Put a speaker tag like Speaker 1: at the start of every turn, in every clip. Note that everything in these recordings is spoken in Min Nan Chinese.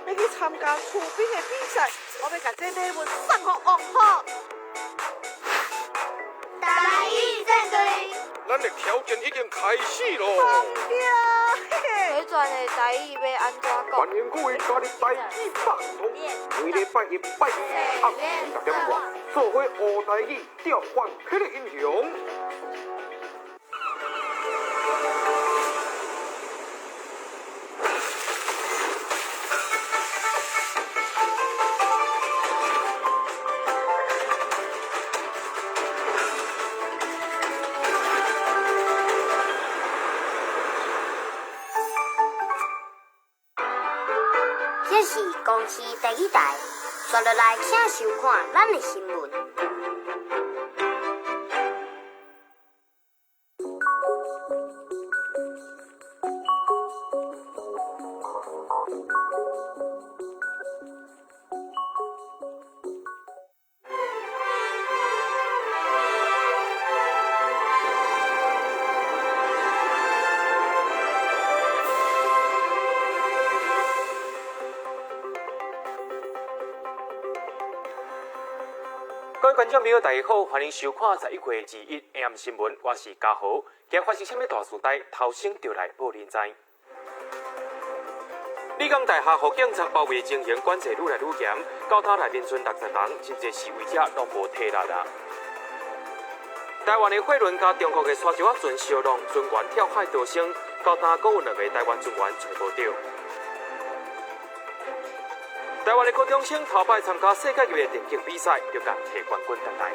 Speaker 1: 欲去參加廚兵的比賽，我欲共這禮物送予王府。
Speaker 2: 台語戰隊，
Speaker 3: 咱的挑戰已經開始咯！
Speaker 1: 對，
Speaker 2: 回轉的台語欲按怎講？
Speaker 3: 歡迎各位加入台語百通，每禮拜一、拜二暗時10點外，做伙學台語，召喚霹靂英雄。
Speaker 4: 這是公視第一台，紲落來請收看咱的新聞。
Speaker 5: 各位觀眾朋友，大家好，歡迎收看11月21 AM 新聞，我是嘉豪。今日發生啥物大事代？頭先就來報恁知。理工大學予警察包圍情形管制愈來愈嚴，到塔內面賰60人，真濟示威者攏無體力啦。台灣的貨輪佮中國的沙石仔船相撞，船員跳海逃生，到今閣有兩个台灣船員揣無著。台灣的高中生頭擺參加世界級的電競比賽，就共提冠軍轉來。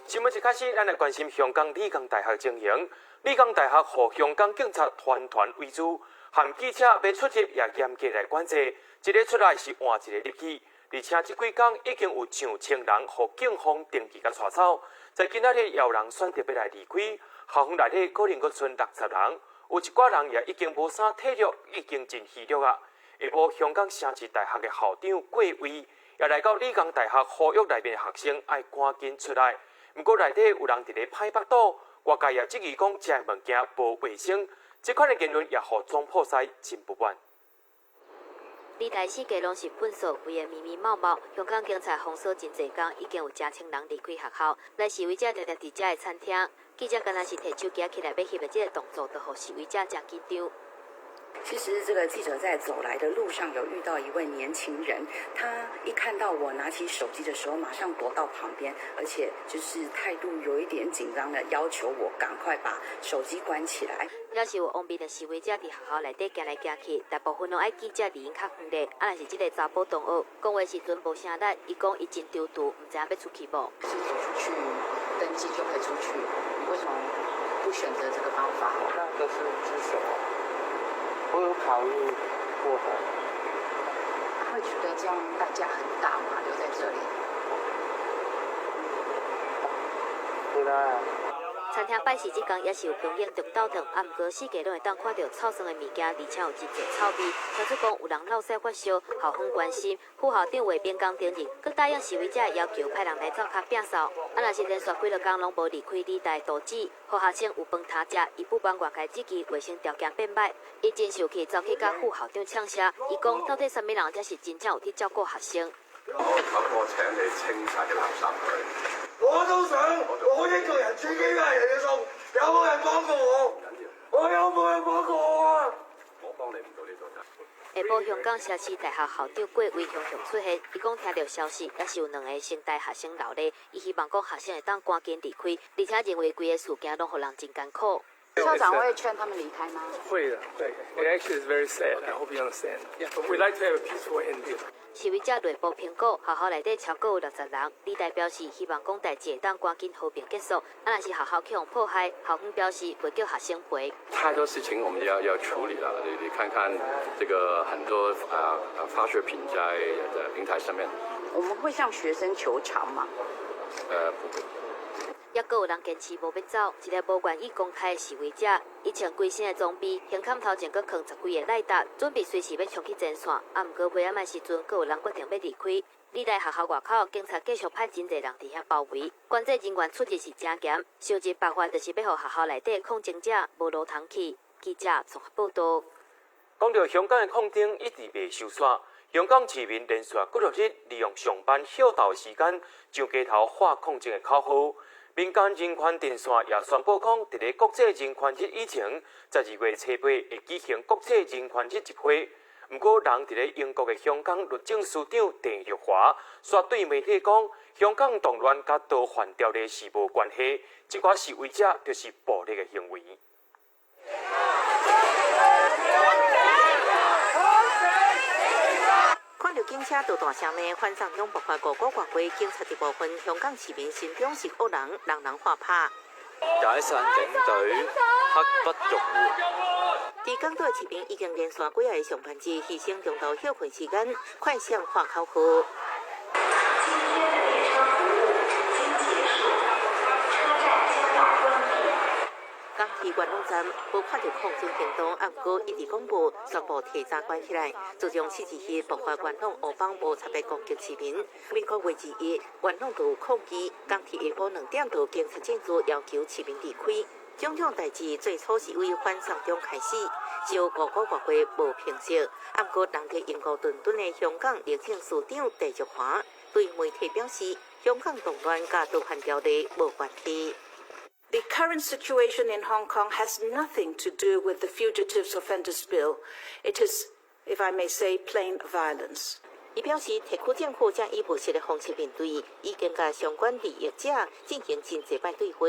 Speaker 5: 新聞一開始，咱來關心香港理工大學情形。理工大學予香港警察團團圍住，含記者欲出入也嚴格來管制，一个出來是換一个入去。而且這幾工已經有上千人予警方登記佮帶走。在今仔日，也有人選擇欲來離開。校園內底可能閣賰60人，有一寡人也已經無啥體力，已經真虛弱啊。下晡，香港城市大學的校長郭威也來到理工大學呼籲內面的學生愛趕緊出來。毋過內底有人佇咧歹腹肚，外界也質疑講食的物件無衛生，這款的言論也予總鋪師真不滿。
Speaker 6: 理大四界攏是糞掃，規个密密麻麻。香港警察封鎖真濟工，已經有成千人離開學校。來示威者定定佇遮的餐廳，記者敢若是提手機起來欲翕的這个動作，就予示威者誠緊張。
Speaker 7: 其實這個記者在走來的路上有遇到一位年輕人，他一看到我拿起手機的時候，馬上躲到旁邊，而且就是態度有一點緊張的，要求我趕快把手機關起來。
Speaker 6: 也是有方便的示威者佇學校內底行來行去，大部分攏愛記者離𪜶較遠咧。啊，若是這个查埔同學講話時陣無聲力，伊講伊真躊躇，毋知影欲出去無。
Speaker 8: 是走出去登記就可以出去，你為什麼不選擇這個方法？
Speaker 9: 那個是是什麼？我有考慮過的。
Speaker 8: 會覺得這樣代價很大嗎？留在這裡？
Speaker 9: 對啦。
Speaker 6: 餐廳拜四這工也是有供應中晝頓，啊，毋過四界攏會當看著臭酸的物件，而且有真濟臭味。聽說講有人落屎發燒，校方關心。副校長魏炳剛承認，閣答應示威者的要求，派人來灶跤摒掃。啊，若是連續幾落工攏無離開理大圖紙，予學生有飯通食，伊不滿外界質疑衛生條件變䆀，伊真生氣，走去佮副校長嗆聲。伊講到底啥物人才是真正有佇照顧學生？
Speaker 10: 我我請你清晒啲垃圾佢。
Speaker 11: 我都想，我一個人煮幾百人嘅餸，有冇人幫過我？我有冇人幫過我啊？
Speaker 10: 我幫你唔到呢度。
Speaker 6: 下晡，香港城市大學校長郭威雄雄出現，伊講聽著消息，也是有兩个成大學生留咧，伊希望講學生會當趕緊離開，而且認為規个事件攏予人真艱苦。
Speaker 8: 校長會勸他們離開嗎？
Speaker 9: 會的，會。It actually is very sad. I hope you understand. But we like to have a peaceful ending.
Speaker 6: 示威者內部評估，學校內底超過有60人。理大表示希望講代誌會當趕緊和平結束。啊，若是學校去予破壞，校方表示袂叫學生賠。
Speaker 10: 太多事情我們要處理了，你看看這個很多化學品在平台上面。
Speaker 7: 我們會向學生求償嗎？
Speaker 10: 不會。
Speaker 6: 抑閣有人堅持無欲走，一个無願意公開的示威者，伊穿規身的裝備，胸坎頭前閣囥10幾个賴達，準備隨時欲衝去前線。啊，毋過尾仔的時陣，閣有人決定欲離開。理大學校外口，警察繼續派真濟人佇遐包圍，管制人員出入是誠嚴。想盡辦法，就是欲予學校內底抗爭者無路通去。記者綜合報導。
Speaker 5: 講著香港的抗爭一直袂收煞，香港市民連續幾落日利用上班歇晝時間上街頭喊抗爭的口號。民間人權陣線也宣布講，佇咧國際人權日以前，12月初8會舉行國際人權日集會。毋過，人佇咧英國的香港律政司長鄭若驊，煞對媒體講，香港動亂佮逃犯條例是無關係，這寡示威者就是暴力的行為。
Speaker 12: 看著警車都大聲罵，反送中爆發五個外過，警察的部分香港市民心中是惡人，人人喊拍。
Speaker 13: 解散警隊，刻不容緩。
Speaker 12: 佇港島市民已經連續幾仔个上班日犧牲中途歇睏時間，快閃喊口號。
Speaker 14: 今天的列車服務已經結束，車站將要關閉。
Speaker 12: 港鐵元朗站無看著抗爭行動，毋過一直廣播宣布提早關起來。自從4·21爆發元朗烏幫無差別攻擊市民，每個月21元朗都有抗議。港鐵下晡2點就警察進駐，要求市民離開。種種代誌最初是為反送中開始，燒五個外過無平息。毋過，人佇英國倫敦的香港律政司長鄭若驊對媒體表示，香港動亂佮逃犯條例無關係。
Speaker 15: The current situation in Hong Kong has nothing to do with the Fugitives Offenders Bill. It is, if I may say, plain violence.
Speaker 12: 伊表示，特區政府將以務實的方式面對，已經佮相關利益者進行真濟擺對話。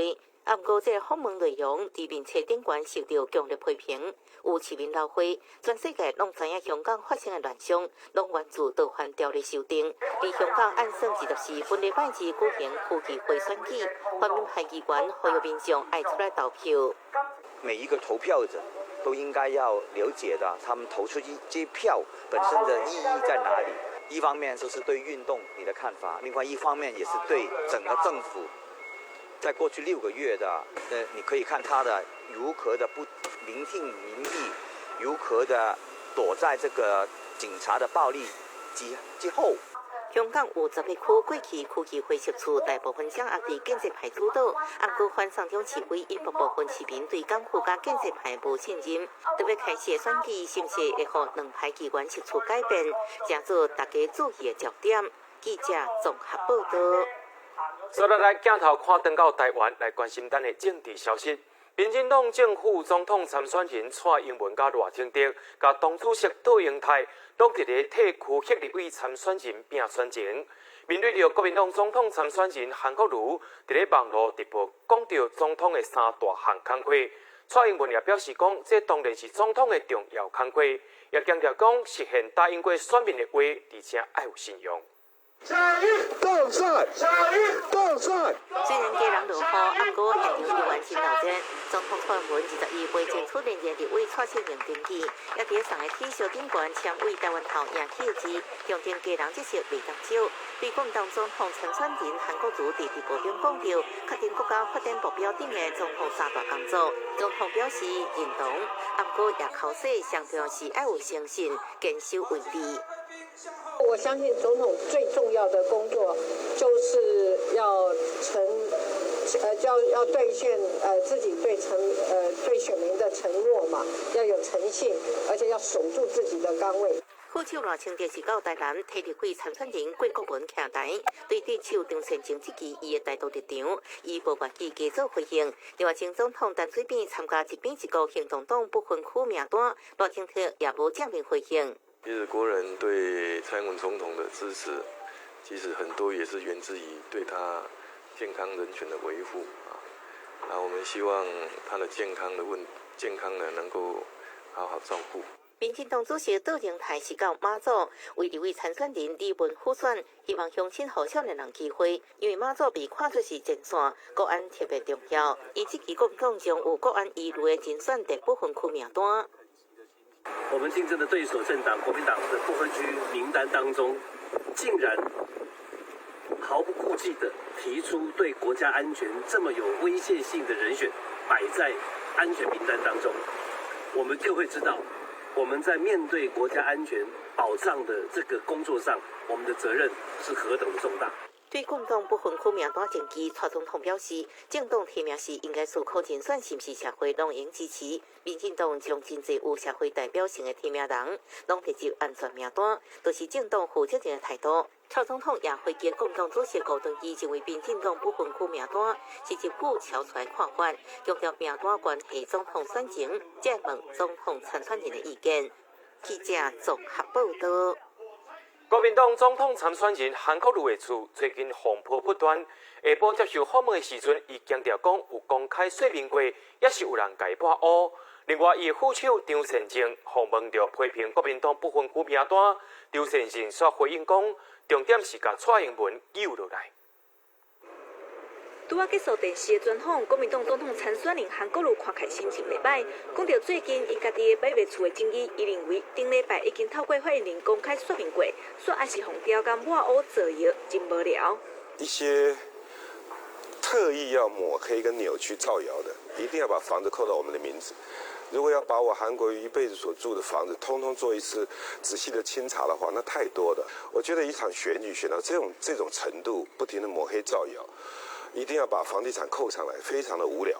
Speaker 12: 毋過，這個訪問內容佇面冊頂懸受著強烈批評，有市民鬧火，全世界攏知影香港發生的亂象，攏源自逃犯條例修訂。佇香港按算24，本禮拜二舉行區議會選舉，泛民派議員呼籲民眾愛出來投票。
Speaker 16: 每一個投票者都應該要了解的，他們投出去這票本身的意義在哪裡？一方面就是對運動你的看法，另外一方面也是對整個政府。在過去6個月的，你可以看他的如何的不聆聽民意，如何的躲在這個警察的暴力之後。
Speaker 12: 香港有10個區過去區議會席次大部分掌握佇建制派主導，毋過反送中示威引發部分市民對港府佮建制派無信任，特別開始的選舉是毋是會予兩派議員席次改變，成做大家注意的焦點。記者綜合報道。
Speaker 5: 接落來鏡頭看轉到台灣來關心咱的政治消息。民進黨正副總統參選人蔡英文佮賴清德，佮黨主席卓榮泰，攏佇咧替區域立委參選人拼選情。面對著國民黨總統參選人韓國瑜佇咧網路直播講著總統的三大項工課，蔡英文也表示講，這當然是總統的重要工課，也強調講實現答應過選民的話，而且愛有信用。
Speaker 11: 下一動算，下一動算。
Speaker 12: 雖然家人落雨，毋過現場依然真鬧熱。總統蔡英文21袂爭取連任立委蔡姓名登記，也佇送的 T 恤頂懸簽為台灣頭贏起的字，象徵家人這色袂當少。對國民黨總統參選人韓國瑜佇直播中講著，確定國家發展目標頂的總統三大工作。總統表示認同，毋過也考說上重要是愛有誠信，堅守位置。
Speaker 17: 我相信總統最重要的工作，就是要承，要兌現自己對選民的承諾嘛，要有誠信，而且要守住自己的崗位。
Speaker 12: 副手賴清德是到台南替立委參選人郭國文徛台，對對手張善政質疑伊的台獨立場，伊無願意加做回應。另外，前總統陳水扁參加一邊一國行動黨不分區名單，賴清德也無正面回應。
Speaker 18: 其實國人對蔡英文總統的支持，其實很多也是源自於對他健康人權的維護啊。那我們希望他的健康呢能夠好好照顧。
Speaker 12: 民進黨主席卓榮泰是到馬祖為立委參選人李文輔選，希望鄉親予少年人機會，因為馬祖被看作是前線，國安特別重要。伊質疑國民黨將有國安疑慮的人選佇不分區名單。
Speaker 19: 我們競爭的對手政黨國民黨的不分區名單當中，竟然毫不顧忌地提出對國家安全這麼有威脅性的人選擺在安全名單當中，我們就會知道我們在面對國家安全保障的這個工作上，我們的責任是何等的重大。
Speaker 12: 對國民黨不分區名單爭議，蔡總統表示，政黨提名時應該思考人選是毋是社會攏會支持。民進黨將真濟有社會代表性的提名人，攏提入安全名單，就是政黨負責任的態度。蔡總統也回擊國民黨主席吳敦義認為民進黨不分區名單是一句超出來看法，強調名單關係總統選情，才問總統參選人的意見。記者綜合報道。
Speaker 5: 國民黨總統參選人韓國瑜的厝最近風波不斷。下晡接受訪問的時陣，伊強調講有公開說明過，也是有人共伊抹烏。另外，伊的副手張善政予問著批評國民黨不分區名單，張善政煞回應講，重點是共蔡英文救落來。
Speaker 15: 拄仔結束電視的專訪，國民黨總統參選人韓國瑜看起來心情袂䆀，講著最近伊家己的買賣厝的爭議，伊認為頂禮拜已經透過發言人公開說明過，煞還是予刁共抹烏造謠，真無聊。
Speaker 18: 一些特意要抹黑跟扭曲造謠的，一定要把房子扣到我們的名字。如果要把我韓國瑜一輩子所住的房子，通通做一次仔細的清查的話，那太多了。我覺得一場選舉選到這種程度，不停的抹黑造謠，一定要把房地產扣上來，非常的無聊。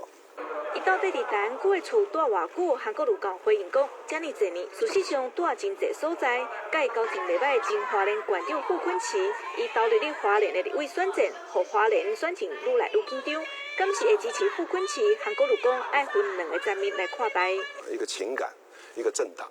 Speaker 15: 伊到底佇大安區的厝蹛偌久？韓國瑜共回應講，遮爾濟年，事實上蹛真濟所在，佮伊交情袂䆀的前花蓮縣長傅崐萁，伊投入咧花蓮的立委選戰，予花蓮選情愈來愈緊張。敢是會支持傅崐萁？韓國瑜講愛分兩個層面來看待。
Speaker 18: 一個情感，一個政黨，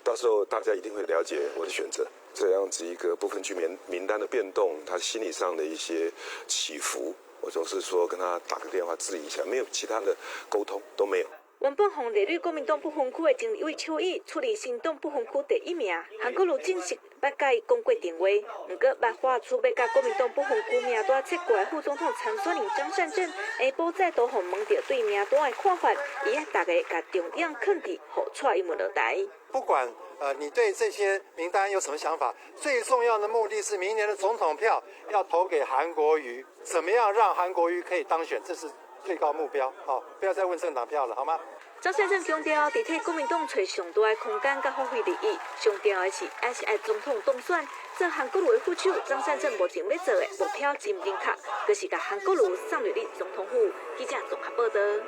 Speaker 18: 到時候大家一定會了解我的選擇。這樣子一個不分區名單的變動，他心理上的一些起伏。我總是說跟他打個電話質疑一下，沒有其他的溝通都沒有。
Speaker 15: 原本予列入國民黨不分區的前立委邱毅出任新黨不分區第一名，韓國瑜證實捌共伊講過電話，毋過捌發出欲共國民黨不分區名單切割的副總統參選人張善政，下晡再度予問著對名單的看法，伊愛逐个共重點囥佇予蔡英文落台。
Speaker 20: 不管你對這些名單有什麼想法，最重要的目的是明年的總統票要投給韓國瑜，怎麼樣讓韓國瑜可以當選，這是最高目標。好，不要再問政黨票了，好嗎？
Speaker 15: 張善政強調，佇替國民黨揣上大的空間佮發揮利益，上重要的是，還是愛總統當選。做韓國瑜的副手，張善政目前欲做的目標真明確，就是共韓國瑜送入去總統府。記者綜合報道。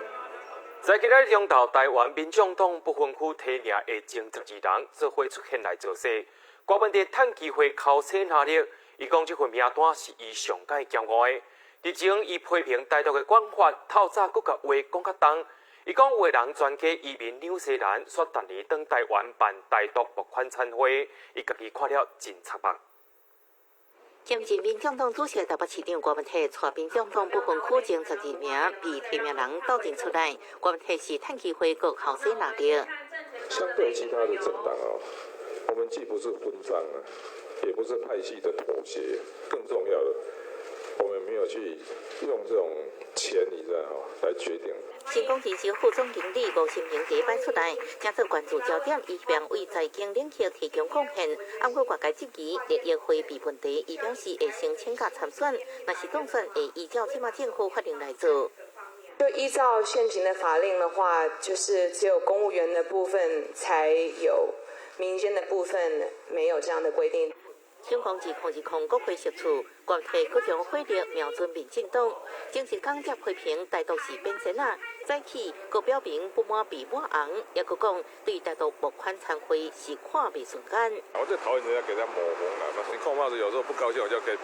Speaker 5: 在今仔日中晝，台灣民眾黨不分區提名的前12人做伙出現來造勢。郭文哲趁機會口齒拿力，伊講這份名單是伊上蓋驕傲的。日前，伊批評台獨的講法，透早閣共話講較重。伊講有的人全家移民紐西蘭，煞逐年轉台灣辦台獨募款餐會，伊家己看了真觸目。
Speaker 12: 前任民眾黨主席台北市長郭文泰，帶民眾黨不分區前12名被提名人鬥陣出來，郭文泰是趁機會閣後生拿著。
Speaker 18: 相對其他的政黨啊，我們既不是分贓啊，也不是派系的妥協，更重要的，我們沒有去用這種錢，你知道來決定。
Speaker 12: 成功人士副總經理吳新明第一擺出來，正做關注焦點，伊希望為財經領域提供貢獻。毋過外界質疑綠營迴避問題，伊表示會先請假參選，若是當選會依照這馬政府法令來做。
Speaker 21: 就依照現行的法令的話，就是只有公務員的部分才有，民間的部分沒有這樣的規定。
Speaker 12: 成功2020國會釋出，國提閣將火力瞄準民進黨，前一工才批評台獨是變節仔，早起閣表明不滿被抹紅，抑閣講對台獨募款餐會是看袂順眼。
Speaker 18: 我最討厭人家給他抹紅了，你扣帽子有時候不高興，我就可以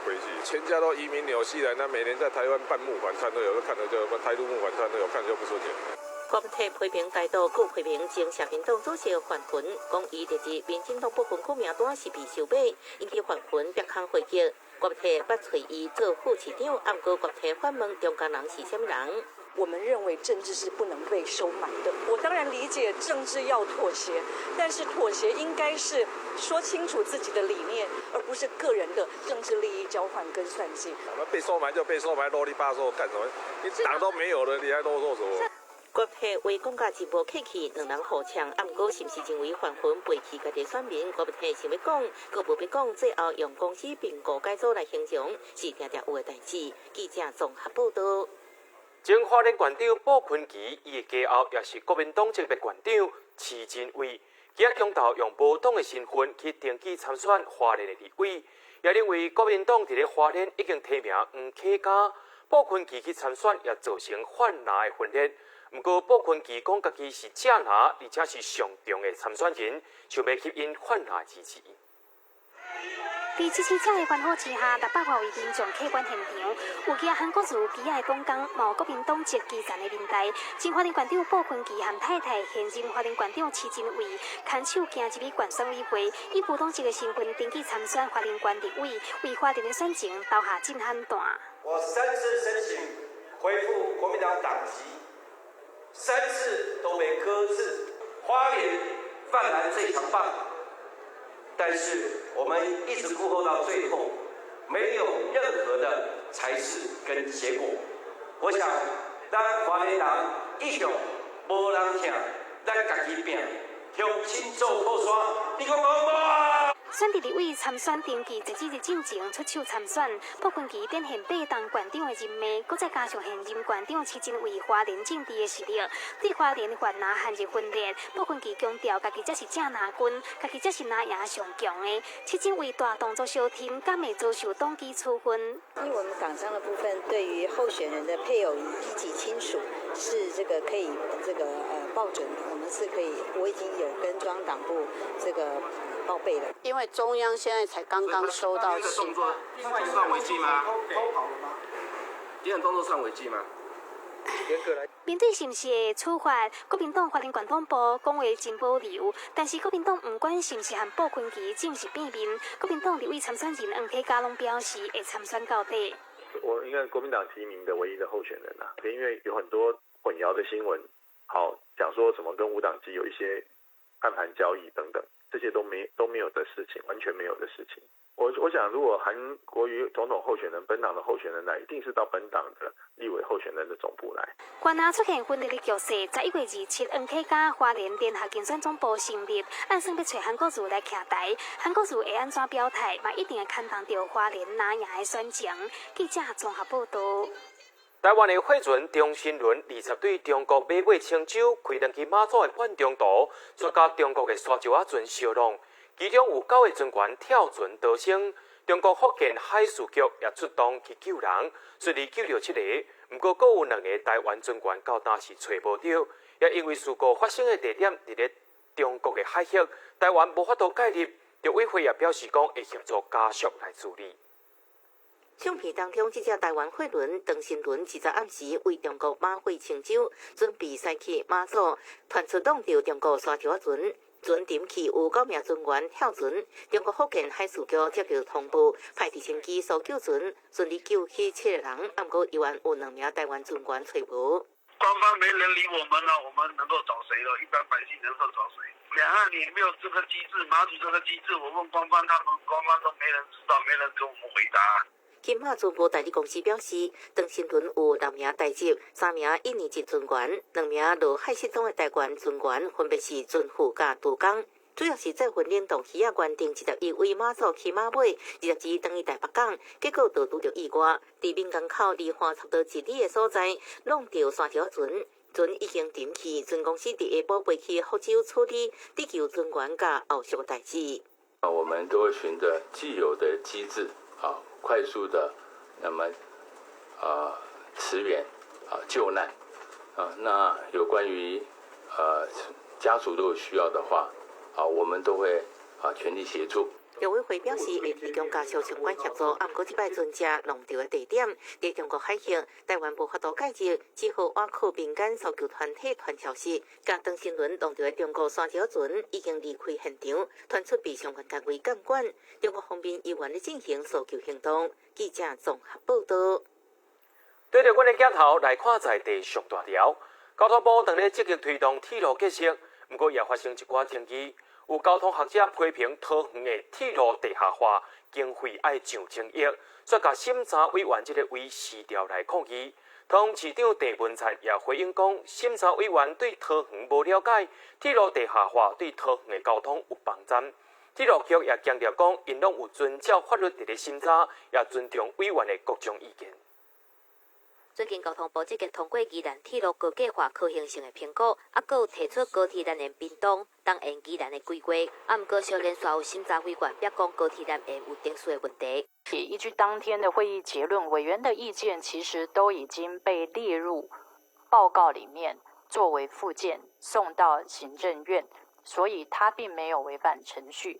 Speaker 18: 回去。全家都移民紐西蘭，那每年在台灣辦募款餐會，有時候看著就台獨募款餐會，我看就不順眼。
Speaker 12: 郭文泰批評台獨，閣批評前社民黨主席范雲，講伊列入民進黨不分區名單是被收買，引起范雲煏空回擊。郭文泰捌揣伊做副市長，毋過郭文泰反問中間人是啥物人？
Speaker 22: 我們認為政治是不能被收買的。我當然理解政治要妥協，但是妥協應該是說清楚自己的理念，而不是個人的政治利益交換跟算計。
Speaker 18: 那被收買就被收買，囉里吧嗦幹什麼？你黨都沒有了，你還囉嗦什麼？
Speaker 12: 郭體話講甲真無客氣，兩人互嗆，毋過是毋是認為范雲背棄家己選民？郭體想欲講，閣無欲講，最後用公司併購改組來形容，是定定有的代誌。記者綜合報道。
Speaker 5: 前花蓮縣長傅崐萁，伊的家後也是國民黨籍的縣長徐仁偉，今仔晡晝用無黨的身份去登記參選花蓮的立委。也認為國民黨佇咧花蓮已經提名黃啟嘉、傅崑萁去參選，也造成泛藍的分裂。毋過傅崑萁講家己是正藍，而且是上強的參選人，想欲吸引泛藍支持。
Speaker 1: 佇支持者的歡呼之下，600外位民眾客觀現場，有舉韓國瑜旗仔的黨工，嘛有國民黨籍基層的民代，前花蓮縣長傅崑萁和太太，現任花蓮縣長徐榛蔚，牽手行入去縣選委會，以無黨籍的身份登記參選花蓮縣立委，為花蓮的選情投下震撼彈。
Speaker 2: 我三次申請恢復國民黨黨籍，三次都被擱置。花蓮泛藍最強棒。但是我們一直苦候到最後，沒有任何的裁示跟結果。我想，咱花蓮人一向無人疼，咱家己拚，鄉親做靠山，你講講無啊？
Speaker 1: 選佇立委參選登記，截止日進前出手參選，傅崑萁展現八冬縣長的人脈，閣再加上現任縣長徐榛蔚花蓮政治的實力，對花蓮泛藍陷入分裂。傅崑萁強調，家己才是正藍軍，家己才是藍營上強的。徐榛蔚大動作相挺，敢會遭受黨紀處分？
Speaker 3: 因為我們黨章的部分，對於候選人的配偶以及親屬是這個可以這個報准，我們是可以，我已經有跟中央黨部這個報備了。
Speaker 8: 因為中央現在才剛剛收到信。
Speaker 2: 這個動作算違紀嗎？偷跑了嗎？這樣動作算違紀嗎？
Speaker 1: 面對是毋是會處罰，國民黨花蓮縣黨部講話真保留，但是國民黨毋管是毋是和傅崑萁正式變面，國民黨立委參選人黃啟嘉攏表示會參選到底。
Speaker 4: 我應該是國民黨提名的唯一的候選人啦，因為有很多混淆的新聞，好講說什麼跟無黨籍有一些暗盤交易等等，這些都沒有的事情，完全沒有的事情。我想，如果韓國瑜總統候選人本黨的候選人來，一定是到本黨的立委候選人的總部來。
Speaker 1: 縣內出現分裂的局勢，11月27，黃啟嘉花蓮聯合競選總部成立，按算欲揣韓國瑜來徛台，韓國瑜會按怎表態，嘛一定會牽動著花蓮藍營的選情。記者綜合報道。
Speaker 5: 台灣的貨船長新輪20對中國馬尾青洲開轉去馬祖的半中途，煞共中國的沙石仔船相挵，其中有九個船員跳船逃生。中國福建海事局也出動去救人，順利救著七个。毋過，閣有兩个台灣船員到今是揣無著，也因為事故發生的地點佇咧中國的海域，台灣無法度介入。陸委會也表示講會協助家屬來處理。
Speaker 12: 相片當中，這隻台灣貨輪長新輪20暗時對中國馬尾青洲，準備駛去馬祖，傳出挵著中國沙石仔船，船沉去有九名船員跳船。中國福建海事局接到通報，派直升機搜救船，順利救起七个人，毋過猶原有兩名台灣船員揣無。
Speaker 11: 官方沒人理我們了，我們能夠找誰了？一般百姓能夠找誰？兩岸也沒有這個機制，馬祖這個機制，我問官方，他們官方都沒人知道，沒人給我們回答。
Speaker 12: 金馬船務代理公司表示，長新輪有六名台籍、三名印尼籍船員、兩名落海失蹤的台灣船員，分別是船副佮舵工。主要是載運冷凍魚仔原定21對馬祖去馬尾，22轉去台北港，結果就拄著意外，佇閩江口離岸差不多一里的所在，挵著沙石船，船已經沉去，船公司佇下晡飛去福州處理得救船員佮後續代誌。
Speaker 10: 啊，我們都會循著既有的機制啊，快速的，那麼啊馳援啊救難啊，那有關於家屬如果需要的話，啊，我們都會啊全力協助。
Speaker 12: 陸委會表示會提供家屬相關協助，毋過這擺船隻挵著的地點佇中國海域，台灣無法度介入，只好倚靠民間搜救團體傳消息。共長新輪挵著的中國沙石船已經離開現場，傳出被相關單位監管。中國方面猶原咧進行搜救行動。記者綜合報道。
Speaker 5: 對著阮的鏡頭來看，在地上大條，交通部當咧積極推動鐵路建設，毋過也發生一寡爭議。有交通學者批評桃園的鐵路地下化經費愛上千億，煞共審查委員這个位辭掉來抗議。桃園市長鄭文燦也回應講，審查委員對桃園無了解，鐵路地下化對桃園的交通有幫助。鐵路局也強調講，𪜶攏有遵照法律佇咧審查，也尊重委員的各種意見。
Speaker 6: 最近交通部積極通過宜蘭鐵路高架化可行性的評估，閣有提出高鐵南延屏東、東延宜蘭的規劃。毋過小連續有審查委員表講高鐵南延有程序的問題。
Speaker 7: 依據當天的會議結論，委員的意見其實都已經被列入報告裡面，作為附件送到行政院，所以他並沒有違反程序。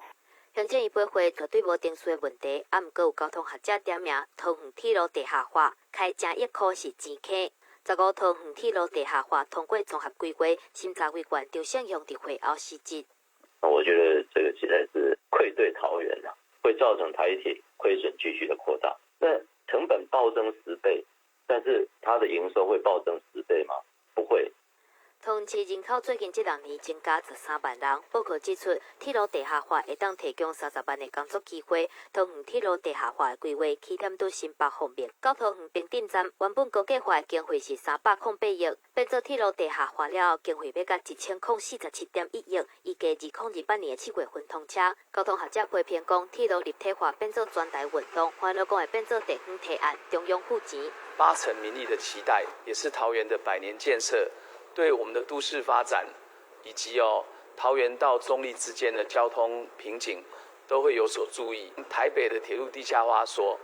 Speaker 6: 行政院會絕對無程序的問題，毋過有交通學者點名，桃園鐵路地下化開誠億箍是錢坑。15桃園鐵路地下化通過綜合規劃審查委員張勝雄佇會後辭職。
Speaker 9: 我覺得這個實在是愧對桃園啊，會造成台鐵虧損繼續的擴大。那成本暴增10倍，但是它的營收會暴增十倍嗎？不會。
Speaker 6: 桃園市人口最近這兩年增加13萬人。報告指出，鐵路地下化會當提供30萬的工作機會。桃園鐵路地下化的規劃起點佇新北方面，到桃園平鎮站，原本高架化的經費是308億，變做鐵路地下化了後，經費欲到1047.1億，預計2028年7月份通車。交通學者批評講，鐵路立體化變做全台運動，煩惱講會變做地方提案，中央付錢。
Speaker 23: 八成民意的期待，也是桃園的百年建設。對我們的都市發展，以及桃園到中壢之間的交通瓶頸，都會有所助益。台北的鐵路地下化所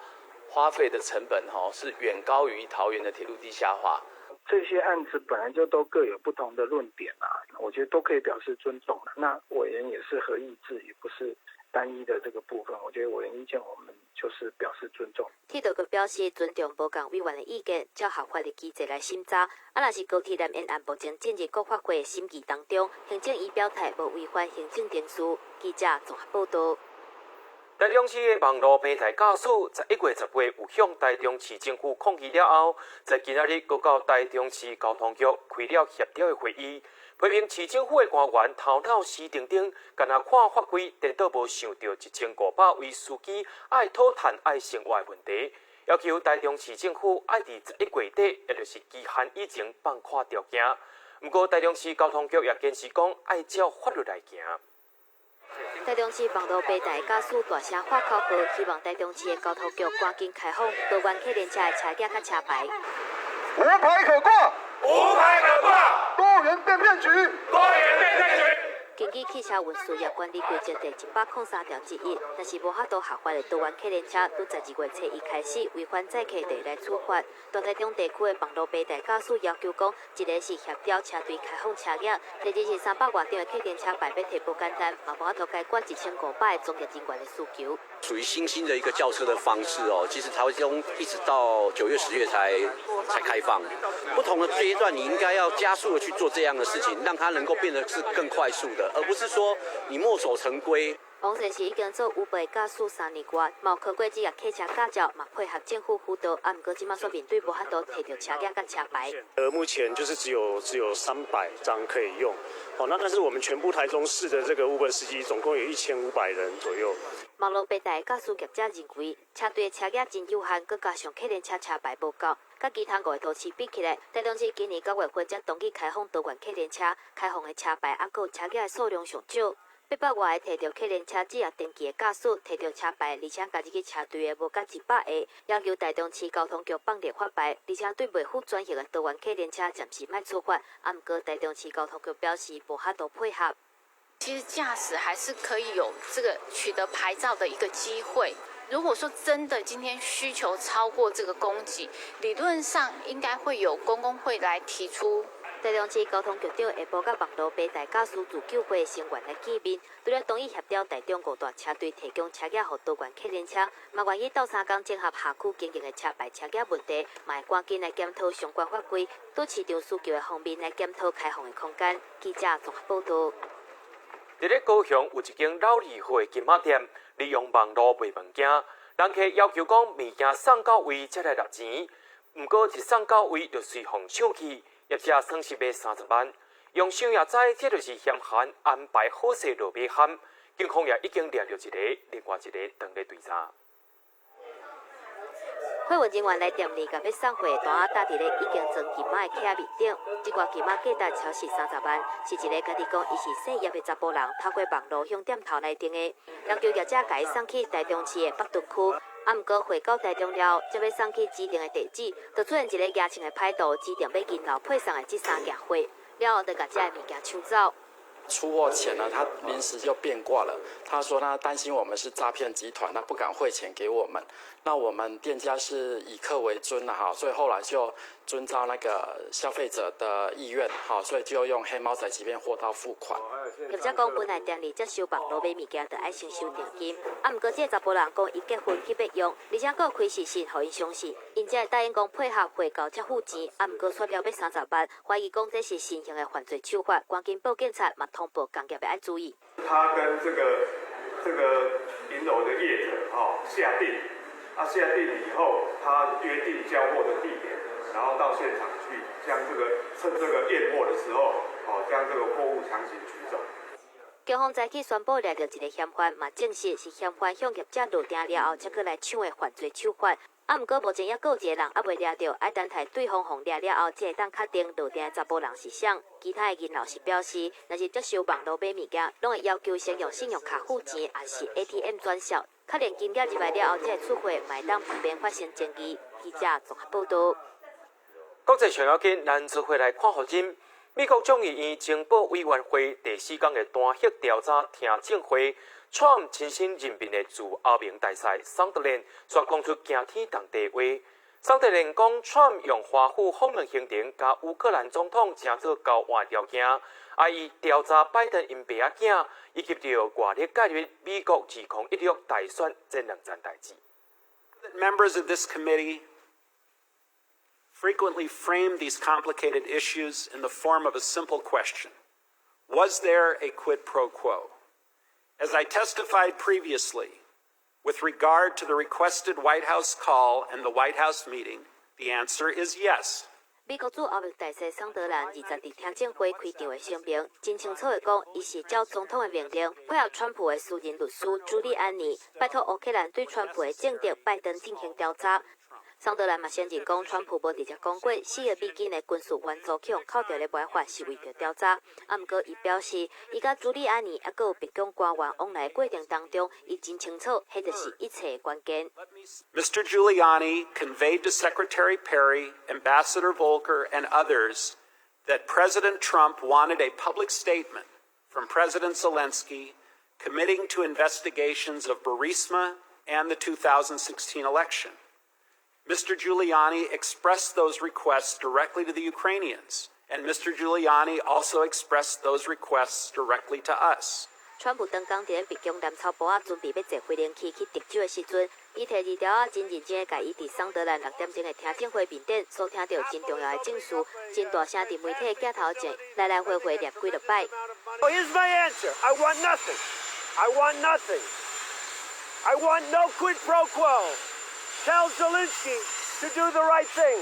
Speaker 23: 花費的成本，是遠高於桃園的鐵路地下化。
Speaker 24: 這些案子本來就都各有不同的論點啊，我覺得都可以表示尊重。那委員也是合議制，也不是單一的這個部分。我覺得委員意見，我們就是表示尊重。
Speaker 6: 鐵道局表示尊重無仝委員的意見，照合法的機制來審查。若是高鐵南延案目前進入國發會審議當中，行政已表態無違反行政程序。記者綜合報道。
Speaker 5: 台中市的網路平台駕駛，11月18有向台中市政府抗議了後，在今仔日閣到台中市交通局開了協調的會議，批評市政府的官員頭腦死定定，干焦看法規，顛倒無想著1500位司機愛討趁愛生活的問題，要求台中市政府愛佇11月底，也就是期限以前放寬條件。毋過台中市交通局也堅持講，愛照法律來行。
Speaker 6: 台中市網路平台駕駛大聲喊口號，希望台中市的交通局趕緊開放多元客聯車的車額佮車牌。
Speaker 11: 無牌可掛，無牌可掛，多元變騙局，多元變騙局。
Speaker 6: 根據汽車運輸業管理規則第103條之一，若是無法度合法的多元客聯車，佇12月初一開始違反載客就會來處罰。大台中地區的網路平台駕駛要求講，一个是協調車隊開放車額，第二是300外張的客聯車牌欲提無簡單，嘛無法度解決1500个從業人員的需求。
Speaker 25: 屬於新興的一個叫車的方式哦，其實台中一直到9月、10月才開放。不同的階段，你應該要加速的去做這樣的事情，讓它能夠變得是更快速的，而不是說你墨守成規。
Speaker 6: 王先生已經做 Uber 駕駛3年外，嘛有考過職業客車駕照，嘛配合政府輔導，毋過這馬煞面對無法度提著車額佮車牌。
Speaker 26: 目前就是只有300張可以用，好，那但是我們全部台中市的這個 Uber 司機總共有1500人左右。
Speaker 6: 網路平台駕駛業者認為，車隊的車額真有限，閣加上客聯車車牌無夠，佮其他五个都市比起來，台中市今年9月份才同意開放多元客聯車，開放的車牌猶閣有車額的數量上少。800外个提著客聯車職業登記的駕駛，提著車牌，而且加入去車隊的無到100个，要求台中市交通局放立法牌，而且對袂符轉型的多元客聯車暫時莫處罰。毋過台中市交通局表示無法度配合。
Speaker 27: 其實駕駛還是可以有這個取得牌照的一個機會。如果說真的今天需求超過這個供給，理論上應該會有公共會來提出。
Speaker 6: 台中市交通局長下晡佮網路平台駕駛自救會成員來見面，除了同意協調台中五大車隊提供車額予多元客聯車，嘛願意鬥相共整合轄區經營的車牌車額問題，嘛會趕緊來檢討相關法規，對市場需求的方面來檢討開放的空間。記者綜合報道。
Speaker 5: 佇咧高雄有一間老字號的金仔店，利用網路賣物件，人客要求講物件送到位才來納錢，毋過一送到位就隨予搶去，業者損失欲30萬。用想也知，這就是嫌犯安排好勢落馬陷，警方也已經掠著一个，另外一个當咧追查。
Speaker 6: 貨運人員來店裡，共欲送貨的單仔疊佇咧已經裝金仔的盒面頂，這寡金仔價值超過30萬，是一个家己講伊是細業的查埔人，透過網路向店頭來訂的，要求業者共伊送去台中市的北屯區。啊，毋過匯到台中了後，才欲送去指定的地址，就出現一个牙穿的歹徒，指定欲銀樓配送的這三件貨，了後就共這个物件搶走。
Speaker 13: 出貨前呢，他臨時就變卦了。他說他擔心我們是詐騙集團，他不敢匯錢給我們。那我們店家是以客為尊啦，哈，所以後來就遵照那個消費者的意願，哈，所以就用黑貓宅急便貨到付款。
Speaker 6: 業者講，本來店裡接收網路買物件，就愛先收定金。啊，毋過這个查埔人講，伊結婚去欲用，而且閣有開視訊，予𪜶相信，𪜶才會答應講配合匯到才付錢。啊，毋過煞掠欲30萬，懷疑講這是新型的犯罪手法，趕緊報警察嘛通報工業愛注意。
Speaker 14: 他跟這個銀樓的業者哈下定，啊下定以後，他約定交貨的地點，然後到現場去將這個趁這個驗貨的時候，哦將這個貨物強行取走。
Speaker 6: 警方早起宣布掠著一个嫌犯，嘛證實是嫌犯向業者落訂了後，才閣來搶的犯罪手法。啊，毋過目前猶閣有一个人猶未掠著，愛等待對方予掠了後，才會當確定落訂的查埔人是誰。其他的銀樓是表示，若是接受網路買物件，攏會要求先用信用卡付錢，抑是 ATM 轉數，確認金額入來了後，才會出貨，嘛會當避免發生爭議。記者綜合報道。
Speaker 5: 國際上要緊，咱做伙來看予真。美國眾議院情報委員會第四工的彈劾調查聽證會，川普親身任命的駐歐盟大使桑德蘭煞講出驚天動地話。桑德蘭講，川普用華府訪問行程，共烏克蘭總統成做交換條件，啊，伊調查拜登𪜶爸仔囝，以及著外力介入美國2016大選這兩件代誌。
Speaker 15: Members of this committee frequently frame these complicated issues in the form of a simple question. Was there a quid pro quo? As I testified previously, with regard to the requested White House call and the White House meeting, the answer is yes.
Speaker 6: 美國駐歐盟大使桑德蘭20佇聽證會開場的聲明，真清楚的講，伊是照總統的命令，配合川普的私人律師朱利安尼，拜託烏克蘭對川普的政敵拜登進行調查。桑德蘭嘛承認講，川普無直接講過4億美金的軍事援助去予扣著的違法是為著調查。啊，毋過伊表示，伊佮朱利安尼猶閣有白宮官員往來過程當中，伊真清楚，彼就是一切的關鍵。
Speaker 15: Mr. Giuliani conveyed to Secretary Perry, Ambassador Volker, and others that President Trump wanted a public statement from President Zelensky committing to investigations of Burisma and the 2016 election. Mr. Giuliani expressed those requests directly to the Ukrainians, and Mr. Giuliani also expressed those requests directly to us.
Speaker 6: 川普當工佇咧白宮藍草埔仔準備欲坐飛行器去德州的時陣，伊提二條仔真認真的共伊佇桑德蘭6點鐘的聽證會面頂所聽著真重要的證詞，真大聲佇媒體鏡頭前來來回回念幾落擺。
Speaker 16: Here's my answer. I want nothing. I want nothing. I want no quid pro quo. Tell Zelensky to do the right thing.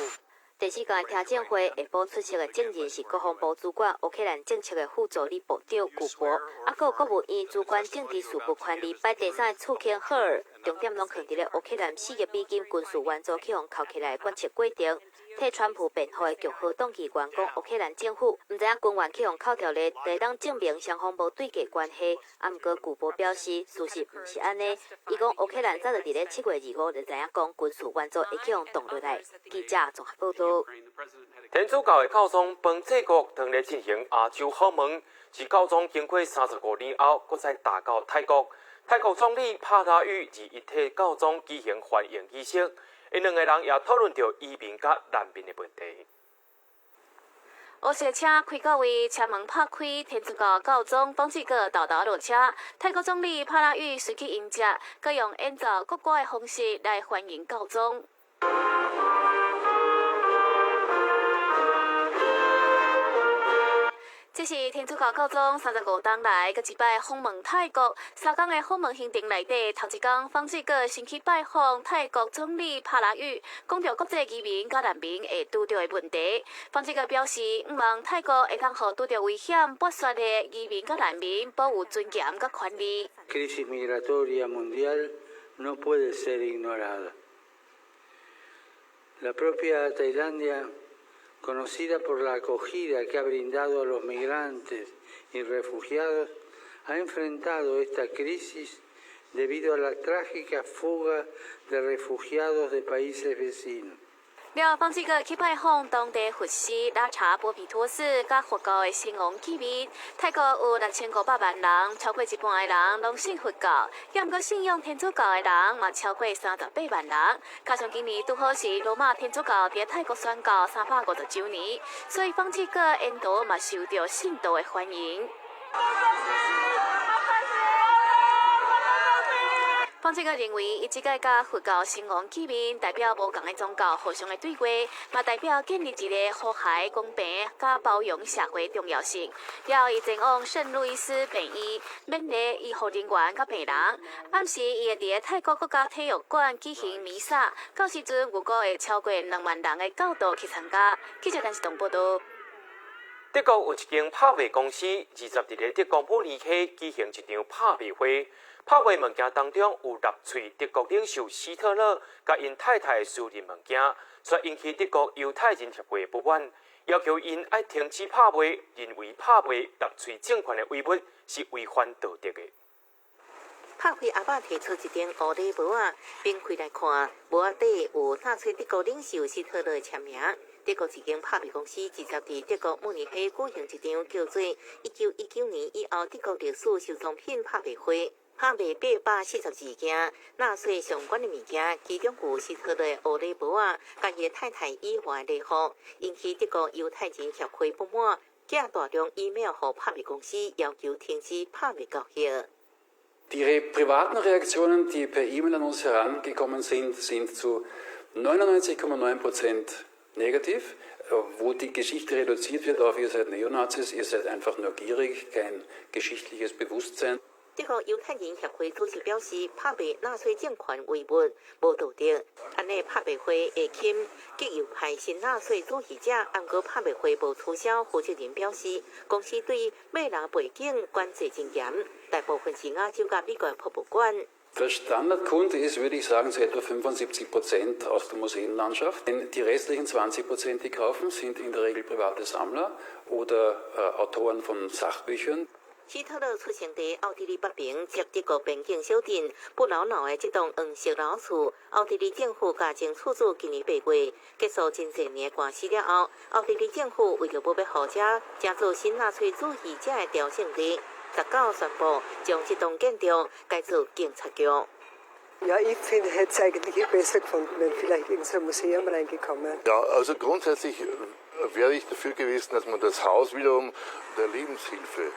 Speaker 6: 第四工的聽證會下晡出席的證人是國防部主管烏克蘭政策的副助理部長古博，猶閣有國務院主管政治事務權力排第三的次卿赫爾，重點攏囥佇咧烏克蘭4億美金軍事援助去予扣起來的決策過程。替川普辯護的共和黨議員講，烏克蘭政府毋知影軍援去予扣著咧，會當證明雙方無對價關係。啊，毋過古博表示，事實毋是按呢。伊講烏克蘭早就佇咧7月25就知影講軍事援助會去予凍落來。記者綜合報道。
Speaker 5: 天主教的教宗方濟各當咧進行亞洲訪問，是教宗經過35年後，閣再踏到泰國。泰國總理帕拉育21替教宗舉行歡迎儀式，𪜶兩个人也討論著移民佮難民的問題。
Speaker 17: 烏色車開到位，車門拍開，天主教教宗方濟各沓沓落車。泰國總理帕拉育隨去迎接，閣用演奏國歌的方式來歡迎教宗。這是天主教教宗35冬來閣一擺訪問泰國，3工的訪問行程內底，頭一工方濟各先去拜訪泰國總理帕拉育，講著國際移民佮難民會拄著的問題。方濟各表示，向望泰國會當予拄著危險剝削的移民佮難民保有尊嚴佮權利。
Speaker 19: Crisis migratoria mundial no puede ser ignorada. La propia Tailandia, conocida por la acogida que ha brindado a los migrantes y refugiados, ha enfrentado esta crisis Debido a la trágica fuga de refugiados de países vecinos.
Speaker 17: 了，方濟各去拜訪當地佛寺拉查波毗托寺，佮佛教的先王見面。泰國有6500萬人，超過一半的人攏信佛教，猶毋過信仰天主教的人嘛超過38萬人。加上今年拄好是羅馬天主教佇泰國宣教350週年，所以方濟各沿途嘛受著信徒的歡迎。方濟各認為，伊這擺佮佛教先王見面，代表無仝的宗教互相的對話，嘛代表建立一个和諧、公平、佮包容社會重要性。了後，伊前往聖路易斯病院，勉勵醫護人員佮病人。暗時，伊會佇泰國國家體育館舉行彌撒，到時陣預估會超過2萬人的教徒去參加。記者陳世東報導。
Speaker 5: 德國有一間拍賣公司，20日佇德國慕尼黑舉行一場拍賣會。拍賣物件當中有納粹德國領袖希特勒佮𪜶太太的私人物件，卻引起德國猶太人協會不滿，要求𪜶愛停止拍賣，認為拍賣納粹政權的遺物是違反道德的。
Speaker 12: 拍賣阿伯提出一頂烏禮帽仔，反開來看，帽仔底有納粹德國領袖希特勒的簽名。德國一間拍賣公司直接佇德國慕尼黑舉行一場叫做1919年以後德國歷史收藏品拍賣會。拍賣842件納粹相關的物件，其中有希特勒的烏禮帽仔，佮伊太太伊娃的禮服，引起德國猶太人協會不滿，寄大量 email 予拍賣公司，要求停止拍賣交易。
Speaker 2: Die privaten Reaktionen, die per E-Mail an uns herangekommen sind, sind zu 99,9% negativ, wo die Geschichte reduziert wird auf ihr seid Neonazis, ihr seid einfach nur gierig, kein geschichtliches Bewusstsein.
Speaker 12: 德國猶太人協會主席表示，拍賣納粹政權遺物無道德，按呢拍賣會會徛極右派新納粹主義者，毋過拍賣會無取消。負責人表示，公司對買人背景管制真嚴，大部分是亞洲佮美國博物館。
Speaker 2: Der Standardkunde ist, würde ich sagen, zu etwa 75% aus der Museenlandschaft. Denn die restlichen 20%, die kaufen, sind in der Regel private Sammler oder Autoren von Sachbüchern.
Speaker 12: 希特勒出生佇奧地利北爿及德國邊境小鎮布勞瑙的這棟黃色老厝，奧地利政府共前厝主今年8月結束真濟年的官司了後，奧地利政府為著無欲予遮成做新納粹主義者的朝聖地，19宣布將這棟建築改做警察局。
Speaker 3: Ja, ich finde, hätte es eigentlich besser gefunden, wenn vielleicht irgend so ein Museum reingekommen.
Speaker 8: Ja, also grundsätzlich wäre ich dafür gewesen, dass man das Haus wiederum der Lebenshilfe.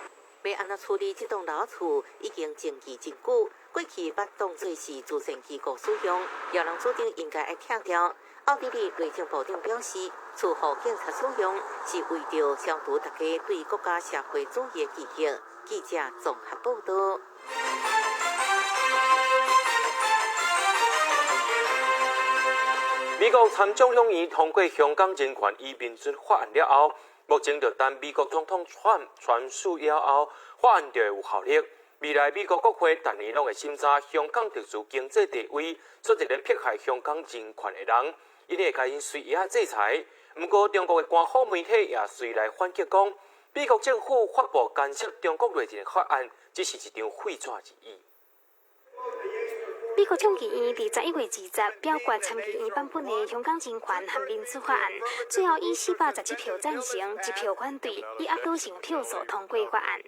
Speaker 12: 欲按怎處理這棟老厝已經爭議真久，過去捌當做是慈善機構使用，有人主張應該愛拆掉。奧地利內政部長表示，厝予警察使用是為著消除大家對國家社會主義的記憶。記者綜合報道。
Speaker 5: 美國參眾兩院通過香港人權與民主法案了後，目前就等美國總統川普簽署了後，法案就會有效力。未來美國國會逐年攏會審查香港特殊經濟地位，做一个迫害香港人權的人，𪜶會共𪜶隨意仔制裁。毋過中國的官方媒體也隨來反擊講，美國政府發布干涉中國內政的法案，只是一張廢紙而已。
Speaker 1: 美國眾議院佇11月20表決參議院版本的香港人權和民主法案，最後以417票贊成、1票反對，以壓倒性票數通過法案。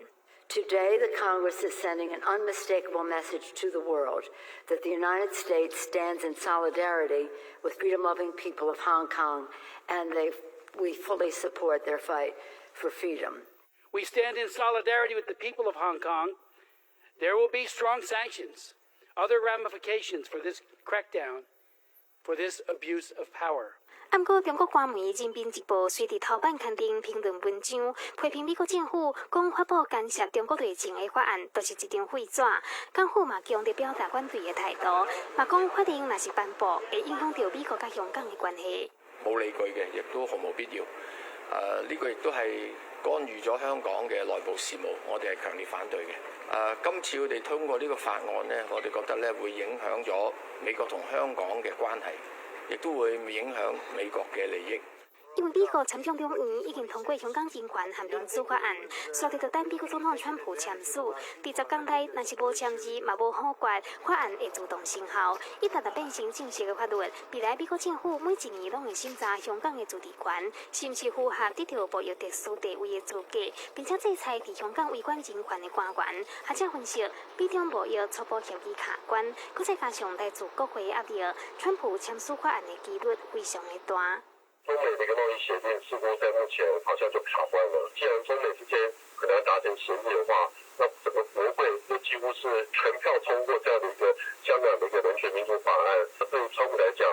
Speaker 18: Today, the Congress is sending an unmistakable message to the world that the United States stands in solidarity with freedom-loving people of Hong Kong, and we fully support their fight for freedom.
Speaker 20: We stand in solidarity with the people of Hong Kong. There will be strong sanctions, other ramifications for this crackdown, for this abuse of power.
Speaker 1: 毋過，中國官媒《人民日報》隨佇頭版刊登評論文章，批評美國政府講發布干涉中國內政的法案，就是一張廢紙。港府嘛強烈表達反對的態度，嘛講法令若是頒布，會影響著美國佮香港的關係。
Speaker 21: 冇理據嘅，亦都毫無必要。呢個亦都係干預咗香港嘅內部事務，我哋係強烈反對嘅。今次佢哋通過呢個法案呢，我哋覺得咧會影響咗美國同香港嘅關係，亦都會影響美國嘅利益。
Speaker 1: 因為美國參眾兩院已經通過香港人權和民主法案，煞佇咧等美國總統川普簽署。佇10工內，若是無簽字，嘛無否決，法案會自動生效。一旦若變成正式的法律，未來美國政府每一年攏會審查香港的自治權，是毋是符合得著貿易特殊地位的資格，並且制裁佇香港違反人權的官員。學者分析，美中貿易初步協議卡關，閣再加上來自國會的壓力，川普簽署法案的幾率非常的大。
Speaker 4: 中美的一個貿易協定似乎在目前好像就卡關了。既然中美之間很難達成協議的話，那整個國會又幾乎是全票通過這樣的一個香港的一個人權民主法案，對於川普來講，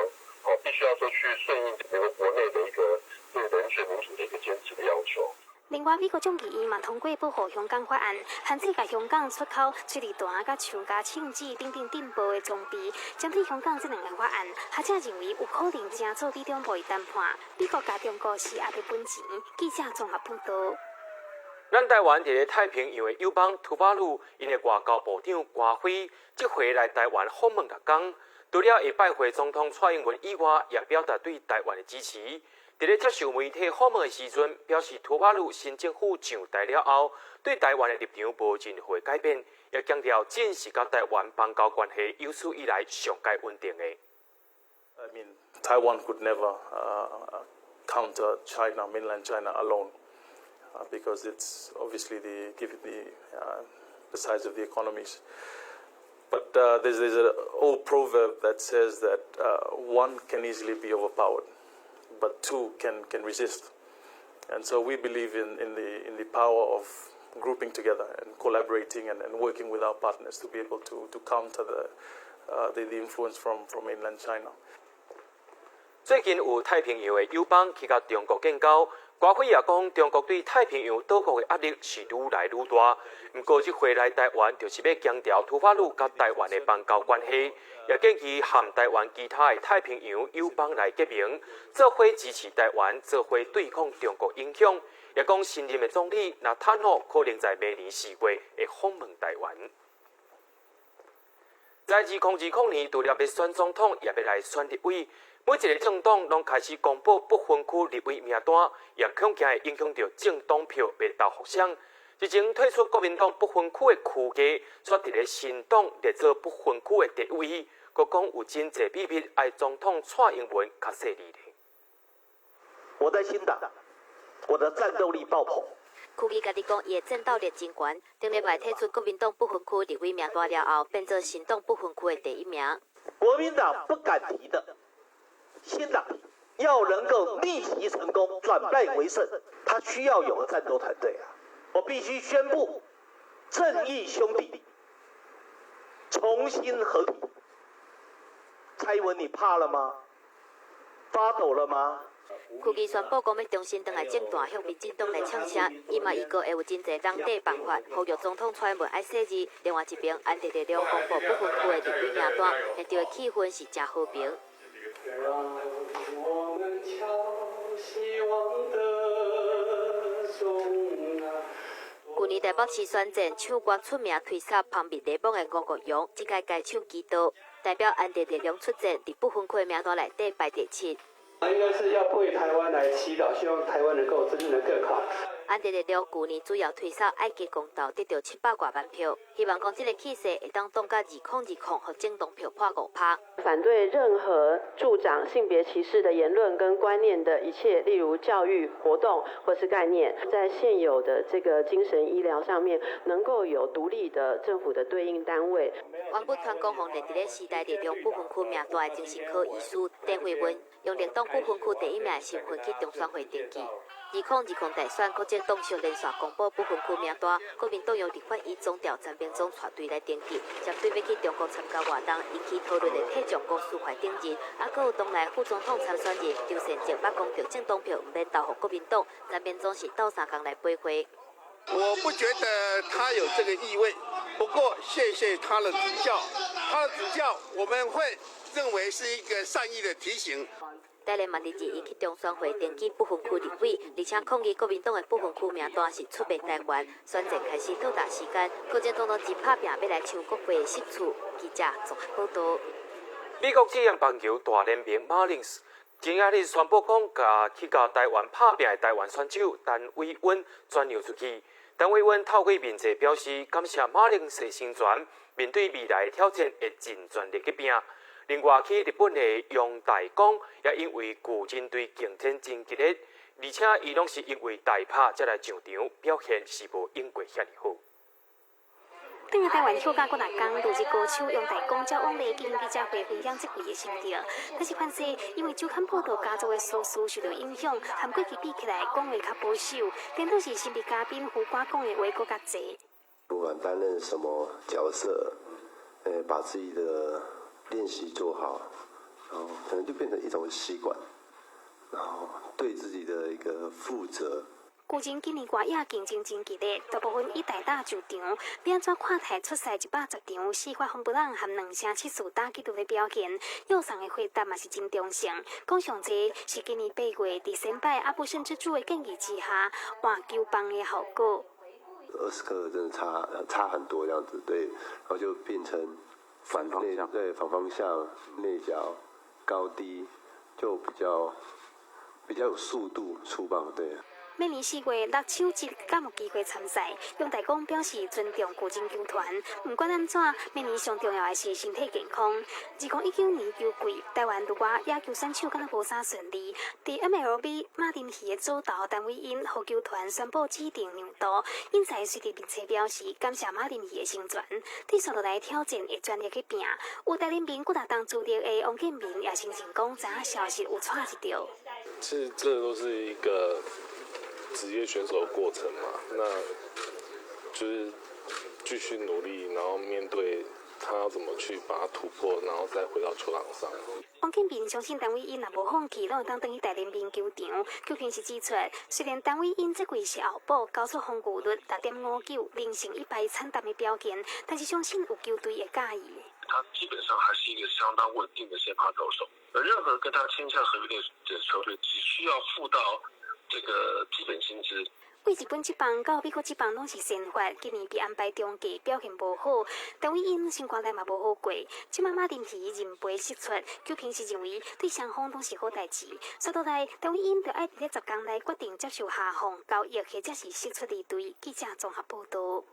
Speaker 4: 哦，必須要說去順應美國國內的一個對人權民主的一個堅持的要求。
Speaker 1: 另外，美國眾議院嘛通過保護香港法案，限制共香港出口催淚彈佮槍佮槍支等等鎮暴的裝備。針對香港這兩个法案，學者認為有可能成做美中貿易談判。美國佮中國是壓力本錢。記者綜合報導。
Speaker 5: 咱台灣佇咧太平洋的友邦吐瓦魯，𪜶的外交部長歌輝，這回來台灣訪問六工，除了會拜會總統蔡英文以外，也表達對台灣的支持。佇咧接受媒體訪問的時陣，表示吐瓦魯新政府上台了後，對台灣的立場無任何改變，也強調這是佮台灣邦交關係有史以來上蓋穩定的。
Speaker 7: I mean, Taiwan could never counter China, mainland China alone, because it's obviously the given the size of the economies. But there's an old proverb that says that one can easily be overpowered, but two can resist. And so we believe in the power of grouping together and collaborating and working with our partners to be able to counter the influence from mainland China.
Speaker 5: 最近有太平洋的友邦去佮中國建交，歌輝也講中國對太平洋島國的壓力是愈來愈大。毋過這回來台灣就是欲強調吐瓦魯佮台灣的邦交關係，也建議和台灣其他的太平洋友邦來結盟，做伙支持台灣，做伙對抗中國影響。也講新任的總理納坦諾可能在明年4月會訪問台灣。在2020年，除了欲選總統，也欲來選立委。每一个政黨攏開始公布不分區立委名單，也恐驚會影響著政黨票欲投予誰。日前退出國民黨不分區的區家，煞佇咧新黨列做不分區的立委，閣講有真濟秘密，愛總統蔡英文較細膩咧。
Speaker 9: 我在新黨，我的戰鬥力爆棚。
Speaker 6: 區家家己講，伊的戰鬥力真懸。頂禮拜退出國民黨不分區立委名單了後，變做新黨不分區的第一名。
Speaker 9: 國民黨不敢提的。新黨要能夠逆襲成功，轉敗為勝，他需要有個戰鬥團隊啊！我必須宣布，正義兄弟重新合體。蔡英文，你怕了嗎？發抖了嗎？
Speaker 6: 區家宣布講欲重新轉來政壇，向民進黨來唱聲，伊嘛預告會有真濟人地辦法，呼籲總統蔡英文愛細膩。另外一邊，安迪力量公布不分區的立委名單，現場的氣氛是誠和平。
Speaker 10: 讓我們敲希望的鐘啊！
Speaker 6: 去年台北市選戰，唱歌出名推捒蜂蜜檸檬的吳國榮，這屆改唱祈禱，代表安迪力量出戰，佇不分區的名單內底排第七。
Speaker 10: 應該是要為台灣來祈禱，希望台灣能夠真正的更好。
Speaker 6: 安迪力量舊年主要推捒愛加公投，得著700外萬票，希望講這个氣勢會當擋到2020，予政黨票破5%。
Speaker 22: 反對任何助長性別歧視的言論跟觀念的一切，例如教育活動或是概念，在現有的這個精神醫療上面，能夠有獨立的政府的對應單位。
Speaker 6: 原本傳講予列佇咧時代力量不分區名單的精神科醫師鄭惠文，用綠黨不分區第一名的身份去中選會登記。2020大選，各政黨相連續公布不分區名單，國民黨用立法院總調陳明忠帶隊來登記，針對欲去中國參加活動引起討論的退將郭書懷等人，啊，閣有黨內副總統參選人劉善哲，捌講著政黨票毋免投予國民黨，陳明忠是鬥相共來陪會。
Speaker 23: 我不覺得他有這個意味，不過謝謝他的指教，他的指教我們會認為是一個善意的提醒。
Speaker 6: 台聯嘛佇日伊去中選會登記不分區立委，而且抗議國民黨的不分區名單是出賣台灣。選戰開始倒數時間，各政黨攏真拍拚欲來搶國會的席次。記者綜合報導。
Speaker 5: 美國職業棒球大聯盟 Marlins 今仔日宣布講，共去共台灣拍拚的台灣選手陳偉殷轉讓出去。陳偉殷透過面冊表示，感謝馬鈴薯成全，面對未來的挑戰會盡全力去拚。另外，去日本的楊大光也因為巨人隊競爭真激烈，而且伊攏是因為大拍才來上場，表現是無應過遐爾好。
Speaker 1: 轉來台灣休假幾若工，旅日高手楊大光照往例舉行記者會分享這季的心得。但是凡勢因為周刊報道家族的私事受到影響，和過去比起來講話較保守，顛倒是神秘嘉賓胡瓜講的話閣較濟。
Speaker 11: 不管擔任什麼角色，把自己的練習做好，然後可能就變成一種習慣，然後對自己的一個負責。
Speaker 1: 巨人今年外野競爭真激烈，大部分以代打上場，欲按怎看待出賽110場，四發轟布朗和2成74打擊率的表現，藥上的回答嘛是真中性。講上濟是今年8月佇先輩阿布勝之助的建議之下換球棒的效果。
Speaker 11: 20顆真的差很多，這樣子對，然後就變成
Speaker 13: 反方向，
Speaker 11: 對，反方向內角高低就比較有速度出棒，對。
Speaker 1: 明年4月六手一敢有機會參賽？楊大光表示尊重巨人球團，毋管按怎，明年上重要的是身體健康。2019年球季，台灣旅外野球選手敢若無啥順利。佇 MLB 馬林魚的左投陳偉殷予球團宣布指定讓渡，因在隨佇面冊表示感謝馬林魚的成全，接續落來挑戰會全力去拚。有台聯盟幾若冬主力的王建民也承認講，知影消息有掣一著。
Speaker 14: 其實這都是一個職業選手的過程嘛，那就是繼續努力，然後面對他要怎麼去把它突破，然後再回到球場上。
Speaker 1: 王建民相信陳偉殷若無放棄，攏會當轉去大聯盟球場。球評時指出，雖然陳偉殷這季是後補，交出防禦率6.59、零勝一敗慘淡的表現，但是相信有球隊會佮意。
Speaker 4: 他基本上還是一個相當穩定的先發投手，而任何跟他簽下合約的球隊，只需要付到這個基本薪資。
Speaker 1: 對日本職棒到美國職棒攏是先發，今年被安排中繼，表現無好。陳偉殷生活內嘛無好過，這馬馬林魚認賠釋出，球評時認為對雙方攏是好代誌。說倒來，陳偉殷就愛佇咧10工內決定接受下放交易，或者是釋出離隊。記者綜合報導。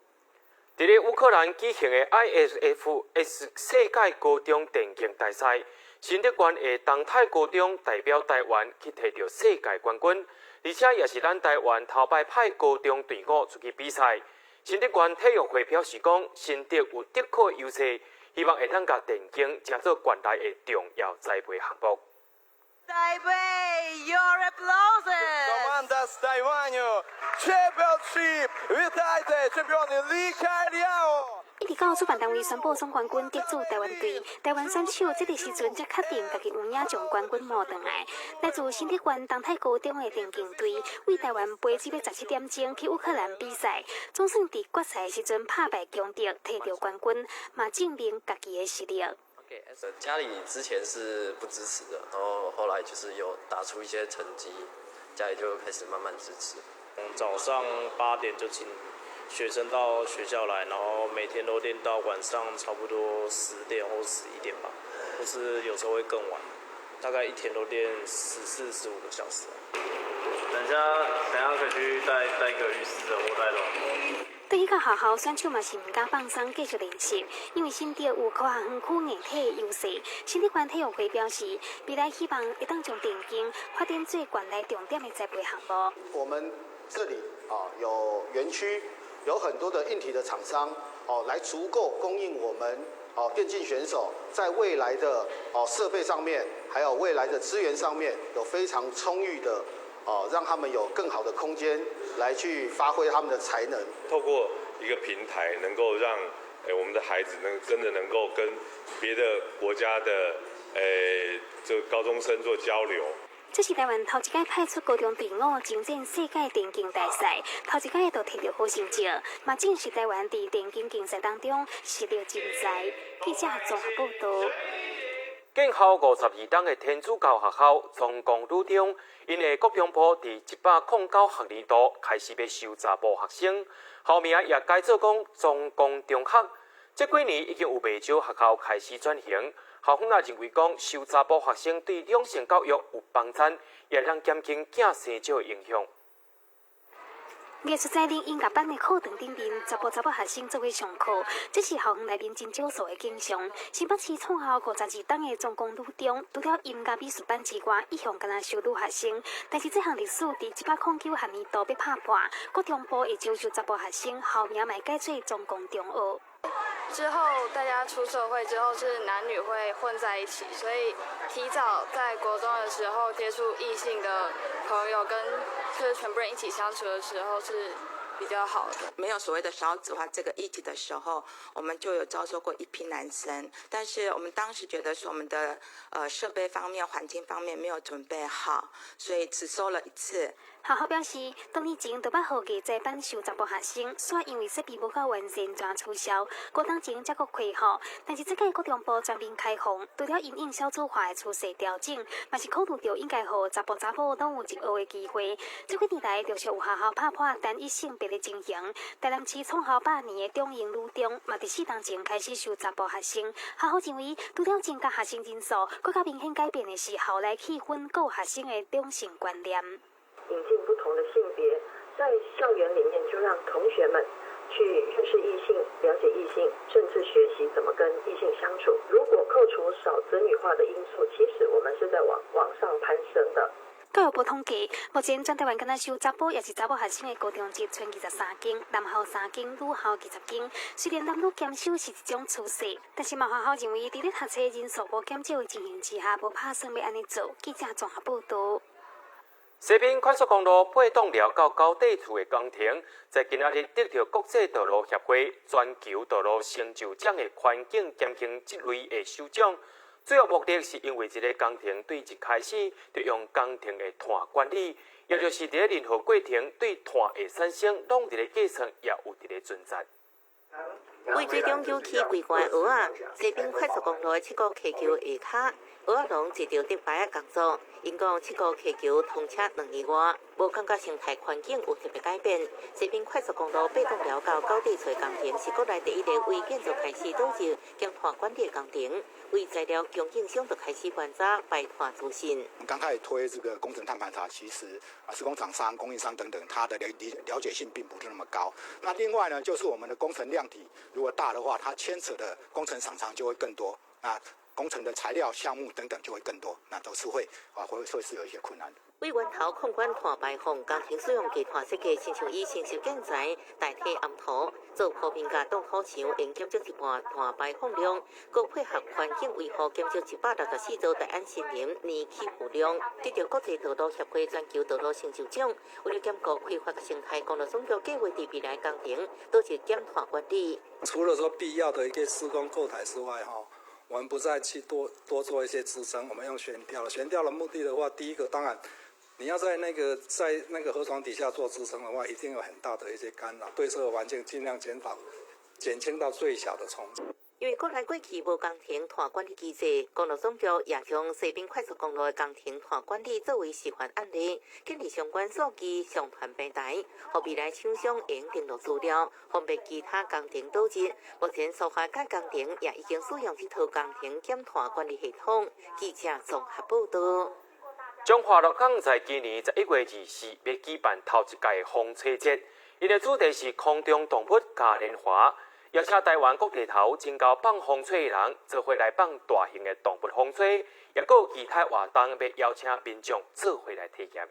Speaker 5: 佇咧烏克蘭舉行的 ISFS 世界高中電競大賽，新竹縣的東泰高中代表台灣去提著世界冠軍，而且也是咱台灣頭擺派高中隊伍出去比賽。新竹縣體育會表示講，新竹有得可優勢，希望會當共電競成做縣內的重要栽培項目。
Speaker 24: Taipei, your applauses!
Speaker 25: Команда з Тайваню, Championship! Вітайте, чемпіони Лі Кайліао!
Speaker 1: 一直到主辦單位宣布總冠軍得主台灣隊，台灣選手這個時陣才確定家己有影將冠軍拿轉來。來自新竹縣東泰高中的電競隊，為台灣飛這欲17點鐘去烏克蘭比賽，總算佇決賽的時陣拍敗強敵，提著冠軍，嘛證明家己的實力。
Speaker 26: 家裡之前是不支持的，然後後來就是有打出一些成績，家裡就開始慢慢支持。
Speaker 7: 早上8點就請學生到學校來，然後每天都練到晚上差不多10點或11點吧，或是有時候會更晚，大概一天都練14、15個小時。等下，等下可以去帶帶個浴室的或帶暖。
Speaker 1: 對彼個學校選手嘛是毋敢放鬆，繼續練習，因為新竹有科學園區硬體的優勢。新竹縣體育會表示，未來希望會當將電競發展做縣內重點的栽培項目。
Speaker 27: 我們這裡啊有園區，有很多的硬體的廠商哦，來足夠供應我們哦電競選手在未來的哦設備上面，還有未來的資源上面有非常充裕的哦，讓他們有更好的空間來去發揮他們的才能。
Speaker 28: 透過一個平台，能夠讓我們的孩子能真的能夠跟別的國家的這個高中生做交流。
Speaker 1: 這是台灣頭一擺派出高中隊伍征戰世界電競大賽，頭一擺就提著好成績，嘛證實台灣佇電競競賽當中實力真在。記者綜合報導。
Speaker 5: 建校52冬的天主教學校崇光女中，𪜶的國中部佇109學年度開始欲收查埔學生，校名也改做講崇光中學。這幾年已經有袂少學校開始轉型，校方也認為講，收查埔學生對兩性教育有幫助，也通減輕囝生少的影響。
Speaker 1: 藝術才能音樂班的課堂頂面，查埔查某學生做伙上課，這是校園內面真少數的景象。新北市創校52冬的中光女中，除了音樂美術班之外，一向干焦收女學生。但是這項歷史佇109學年度欲拍破，國中部會招收查埔學生，校名嘛改做中光中學。
Speaker 2: 之後大家出社會之後是男女會混在一起，所以提早在國中的時候接觸異性的朋友，跟就是全部人一起相處的時候是比較好的。
Speaker 3: 沒有所謂的少子化這個議題的時候，我們就有招收過一批男生，但是我們當時覺得說我們的設備方面、環境方面沒有準備好，所以只收了一次。
Speaker 1: 學校表示，多年前就捌予藝才班收查埔學生，煞因為設備無夠完善，轉取消。5冬前才閣開放，但是這屆國中部全面開放，除了因應少子化的趨勢調整，嘛是考慮著應該予查埔查某攏有入學的機會。這幾年來，陸續有學校拍破單一性別的情形。台南市創校100年的中英女中，嘛佇4冬前開始收查埔學生。學校認為，除了增加學生人數，閣較明顯改變的是校內氣氛閣學生的兩性觀念。
Speaker 8: 引進不同的性別，在校園裡面就讓同學們去認識異性、了解異性，甚至學習怎麼跟異性相處。如果扣除少子女化的因素，其實我們是在往上攀升的。
Speaker 1: 教育部統計，目前全台灣干焦收查埔抑是查某學生的高中職賰23間，男校3間，女校20間。雖然男女兼收是一種趨勢，但是嘛學校認為，佇咧讀冊人數無減少的情形之下，無拍算欲按呢做。記者綜合報導。
Speaker 5: 西濱快速公路八棟寮到高地厝的工程，在今仔日得著國際道路協會全球道路成就獎的環境減輕這類的首獎。主要目的是因為這個工程對一開始就用工程的碳管理，也就是佇咧任何過程對碳的產生，攏佇咧計算，也有佇咧存在。
Speaker 12: 位水中九起規罐蚵仔，西濱快速公路的七股溪橋下跤，蚵仔農坐著得牌仔工作。𪜶講七股溪橋通車2年外，無感覺生態環境有特別改變。西濱快速公路八棟寮到高地厝工程是國內第一个為建造開始導入減碳管理的工程，為材料供應商就開始觀察排碳資訊。
Speaker 13: 剛開始推這個工程碳盤查，其實啊，施工廠商、供應商等等，他的了解性並不是那麼高。那另外呢，就是我們的工程量體如果大的話，它牽扯的工程廠商就會更多，那工程的材料、項目等等就會更多，那都是會啊，會是有一些困難的。
Speaker 12: 為源頭控管碳排放，工程使用低碳設計，親像以新式建材代替岩土做鋪面佮擋土牆，會減少一半碳排放量，閣配合環境維護，減少164座大安森林年起霧量。得著國際道路協會全球道路成就獎，為了兼顧開發生態，公路總局計劃佇未來工程導入減碳管理。
Speaker 15: 除了說必要的一個施工構台之外，哈，我們不再去多多做一些支撐，我們用懸吊。懸吊的目的的話，第一個當然。你要在那個河床底下做支撐的話，一定有很大的一些干擾，對這個環境盡量減少、減輕到最小的衝擊。
Speaker 12: 因為國內過去無工程碳管理機制，公路總局也將西濱快速公路的工程碳管理作為示範案例，建立相關數據上傳平台，予未來廠商會用登錄資料，方便其他工程導入。目前蘇花改工程也已經使用這套工程減碳管理系統。記者綜合報導。
Speaker 5: 彰化鹿港在今年11月24欲舉辦頭一屆風吹節，𪜶的主題是空中動物嘉年華，邀請台灣各地頭真𠢕放風吹的人，做伙來放大型的動物風吹，也閣有其他活動欲邀請民眾做伙來體驗。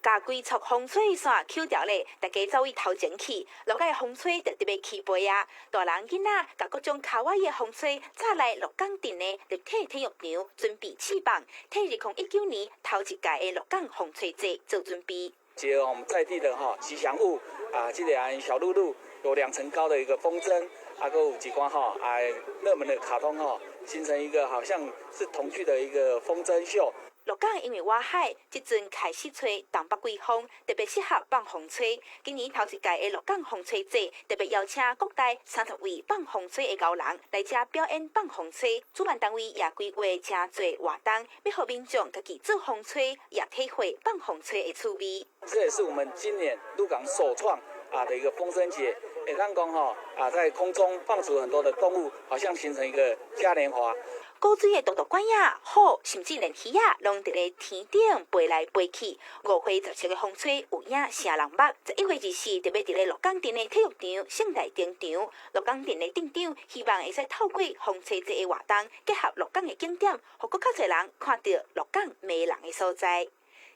Speaker 16: 共規束風吹線抾著咧，大家走位頭前去。鹿港風吹就特別起飛啊！大人囡仔共各種卡哇伊的風吹，早來鹿港鎮的立體體育場準備試放，替2019年頭一屆的鹿港風吹節做準備。
Speaker 17: 結合我們在地的哈吉祥物啊，這個小鹿鹿有2層高的一個風箏，啊，閣有幾款哈啊熱門的卡通哈，形成一個好像是童趣的一個風箏秀。
Speaker 16: 鹿港因為倚海，這陣開始吹東北季風，特別適合放風吹。今年頭一屆的鹿港風吹節，特別邀請各大30位放風吹的高人來遮表演放風吹。主辦單位也規劃誠濟活動，欲予民眾家己做風吹，也體會放風吹的趣味。
Speaker 17: 這也是我們今年鹿港首創。啊的一個風箏節，會當講吼啊，在空中放逐很多的動物，好像形成一個嘉年華。
Speaker 16: 古錐的獨獨管仔、虎，甚至連魚仔，攏佇咧天頂飛來飛去。五花十色的風吹，有影成人目。11月24，特別佇咧鹿港鎮的體育場盛大登場。鹿港鎮的鎮長希望會使透過風吹節的活動，結合鹿港的景點，予閣較濟人看著鹿港迷人的所在。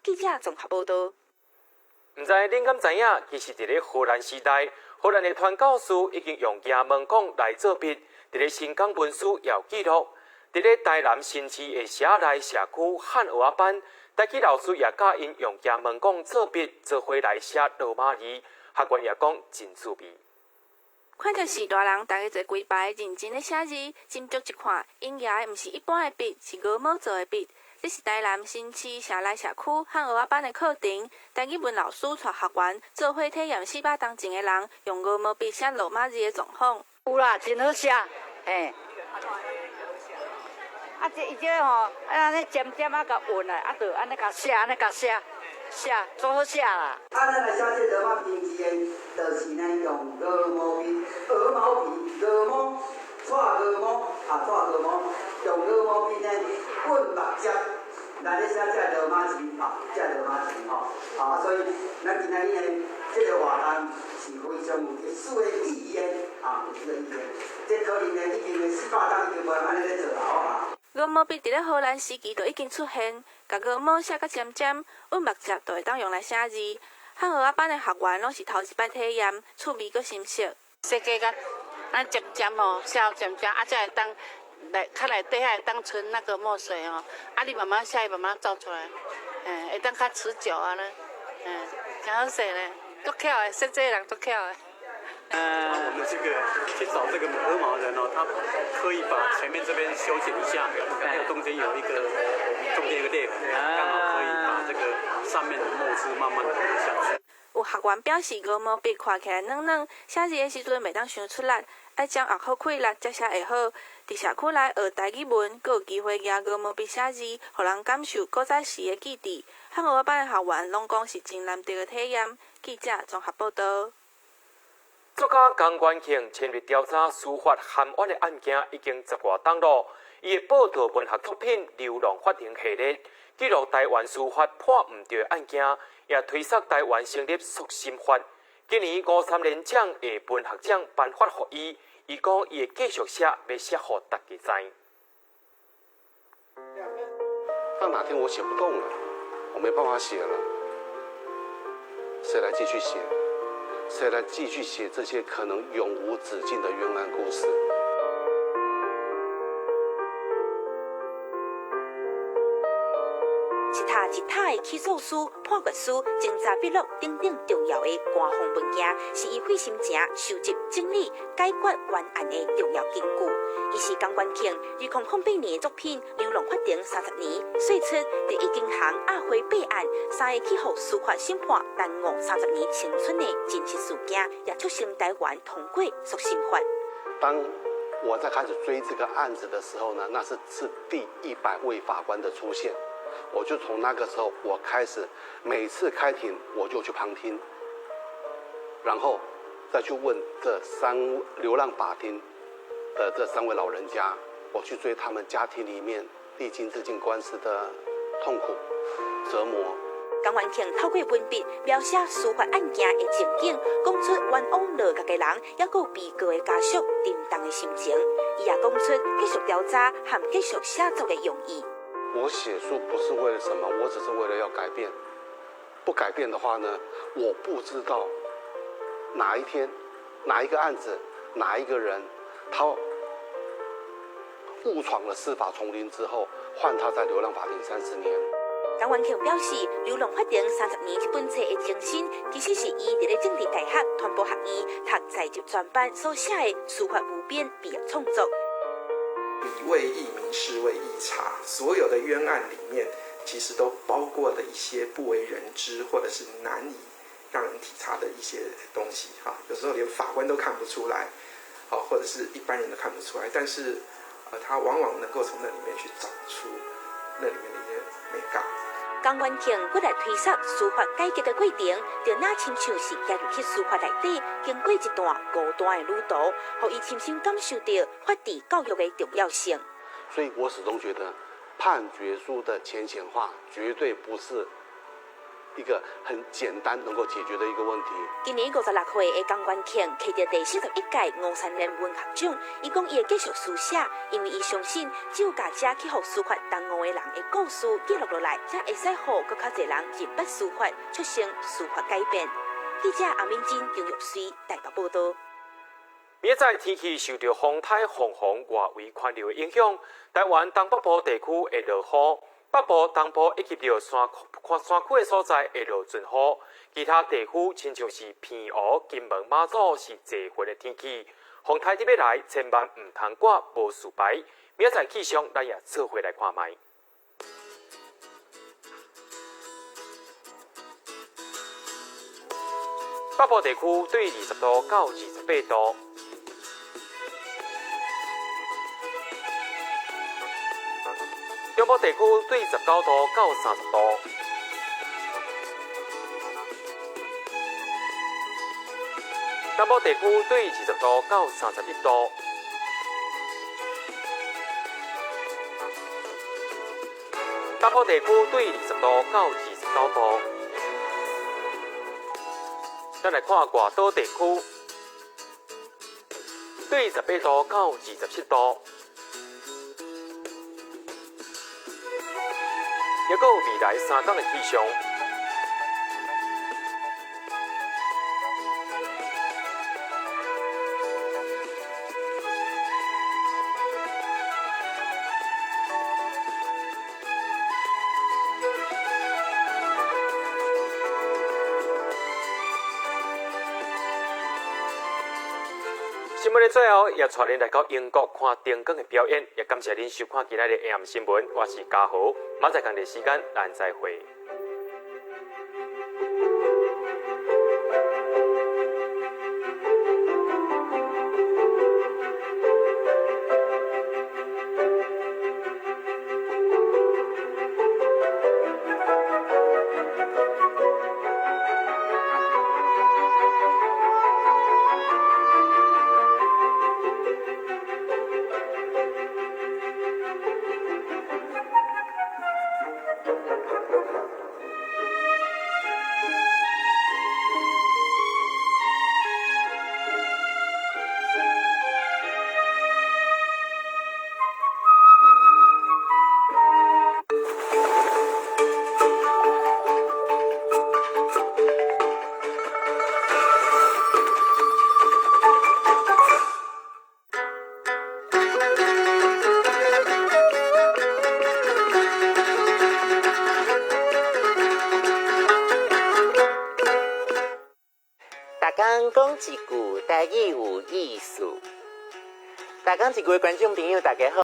Speaker 16: 記者綜合報道。
Speaker 5: 毋知恁敢知影？其實佇咧荷蘭時代，荷蘭的傳教士已經用鵝毛管來做筆，佇咧新港文書也有記錄。佇咧台南新市的社內社區漢蚵仔班，台語老師也教𪜶用鵝毛管做筆，做伙來寫羅馬字。學員也講真趣味。
Speaker 9: 看著序大人，大家坐規排認真咧寫字，斟酌一看，𪜶舉的毋是一般的筆，是鵝毛做的筆。這是台南新市社內社區漢蚵仔班的課程，台語文老師帶學員做伙體驗400冬前的人用鵝毛筆寫羅馬字的狀況。
Speaker 10: 有啦，真好寫，嘿。啊，這伊這吼，啊，按呢尖尖啊，共印來，啊，就按呢共寫，按呢共寫，寫做好寫啦。
Speaker 18: 啊，咱來寫這羅馬拼字的，就是呢用鵝毛筆、鵝毛筆、鵝毛、搓鵝毛啊，搓鵝毛，用鵝毛筆呢滾墨汁來咧寫這羅馬字，啊，這羅馬字吼，啊，所以咱今仔日呢，這個活動是非常有歷史的意義的，啊，有這個意義。這可能呢已經400冬已經無人按呢咧做啦，吼啊。
Speaker 9: 鵝毛筆佇咧荷蘭時期就已經出現，共鵝毛寫甲尖尖，揾墨汁就會當用來寫字。漢蚵仔班的學員攏是頭一擺體驗，趣味閣深熟。
Speaker 19: 設計甲咱尖尖哦，寫尖尖，啊，才會當內較內底下會當存那個墨水哦，啊，你慢慢寫，慢慢走出來，會當較持久啊咧，誠好勢咧，足巧的，設計人足巧的。
Speaker 20: 我們這個去找這個鵝毛人哦，他刻意把前面這邊修剪一下，還有中間有一個中間有個裂痕，剛好可以把這個上面的墨汁慢慢的流下去。
Speaker 9: 有學員表示，鵝毛筆看起來軟軟，寫字的時陣袂當傷出力，愛掌握好氣力才寫會好。佇社區內學台語文，閣有機會舉鵝毛筆寫字，予人感受古早時的記憶。漢蚵仔班的學員攏講是真難得的體驗。記者綜合報道。
Speaker 5: 作家江元慶深入調查司法含冤的案件已經十外冬咯。伊的報道文學作品《流浪法庭》系列，記錄台灣司法判毋對的案件，也推捒台灣成立肅心法。今年吳三連獎的文學獎頒發予伊，伊講伊會繼續寫，欲寫予大家知。
Speaker 21: 當哪天我寫不動了，我沒辦法寫了，誰來繼續寫？誰來繼續寫這些可能永無止境的冤案故事？
Speaker 16: 一沓一沓的起訴書、判決書、偵查筆錄等等重要的官方文件，是伊費心情收集、整理、解決冤案的重要根據。伊是江元慶2008年的作品《流浪法庭30年》，釋出第一銀行亞輝八案，三个去予司法審判耽誤30年青春的真實事件，也促成台灣通過肅心法。
Speaker 21: 當我在開始追這個案子的時候呢，那是第100位法官的出現。我就從那個時候，我開始每次開庭我就去旁聽，然後再去問這三流浪法庭的這三位老人家，我去追他們家庭裡面歷經這件官司的痛苦折磨。
Speaker 16: 江元慶透過文筆描寫司法案件的情景，講出冤枉落腳的人，抑閣有被告的家屬沉重的心情。伊也講出繼續調查和繼續寫作的用意。
Speaker 21: 我寫書不是為了什麼，我只是為了要改變。不改變的話呢，我不知道哪一天、哪一個案子、哪一個人，他誤闖了司法叢林之後，換他在流浪法庭30年。
Speaker 16: 江元慶表示，《流浪法庭30年》這本冊的精神，其實是伊佇咧政治大學傳播學院讀在職專班所寫的司法無邊畢業創作。
Speaker 22: 理未易明，事未易查，所有的冤案裡面，其實都包括了一些不為人知或者是難以讓人體察的一些東西。哈，有時候連法官都看不出來，或者是一般人都看不出來，但是，他往往能夠從那裡面去找出那裡面的一些眉角。
Speaker 16: 江原慶過來推捒司法改革的過程，就若親像是行入去司法內底，經過一段孤單的旅途，予伊深深感受到法治教育的重要性。
Speaker 21: 所以我始終覺得，判決書的淺顯化絕對不是一個很簡單能夠解決的一個問題。
Speaker 16: 今年56歲的江原慶摕著第41屆吳三連文學獎，伊講伊會繼續書寫，因為伊相信只有共這去予司法耽誤的人的故事記錄落來，才會使予閣較濟人認捌司法，促成司法改變。記者阿敏珍、張玉穗台北報導。
Speaker 5: 明仔載天氣受著風颱鳳凰外圍環流的影響，台灣東北部地區會落雨。北部、東部以及著山山區的所在會落陣雨，其他地區親像是澎湖、金門、馬祖是濟雲的天氣。風颱佇欲來，千萬毋通掛無事牌。明仔載氣象，咱也做伙來看覓。北部地區對20度到28度。中部地區對19度到30度，南部地區對20度到31度，北部地區對20度到29度。咱來看外島地區，對18度到27度。抑閣有未來3天的氣象。新聞的最後，也帶恁來到英國看燈光的表演，也感謝恁收看今仔日的 AM 新聞。我是嘉豪，明仔載仝時間，咱再會。
Speaker 4: 逐工講一句台語有意思。逐工一句的觀眾朋友，大家好。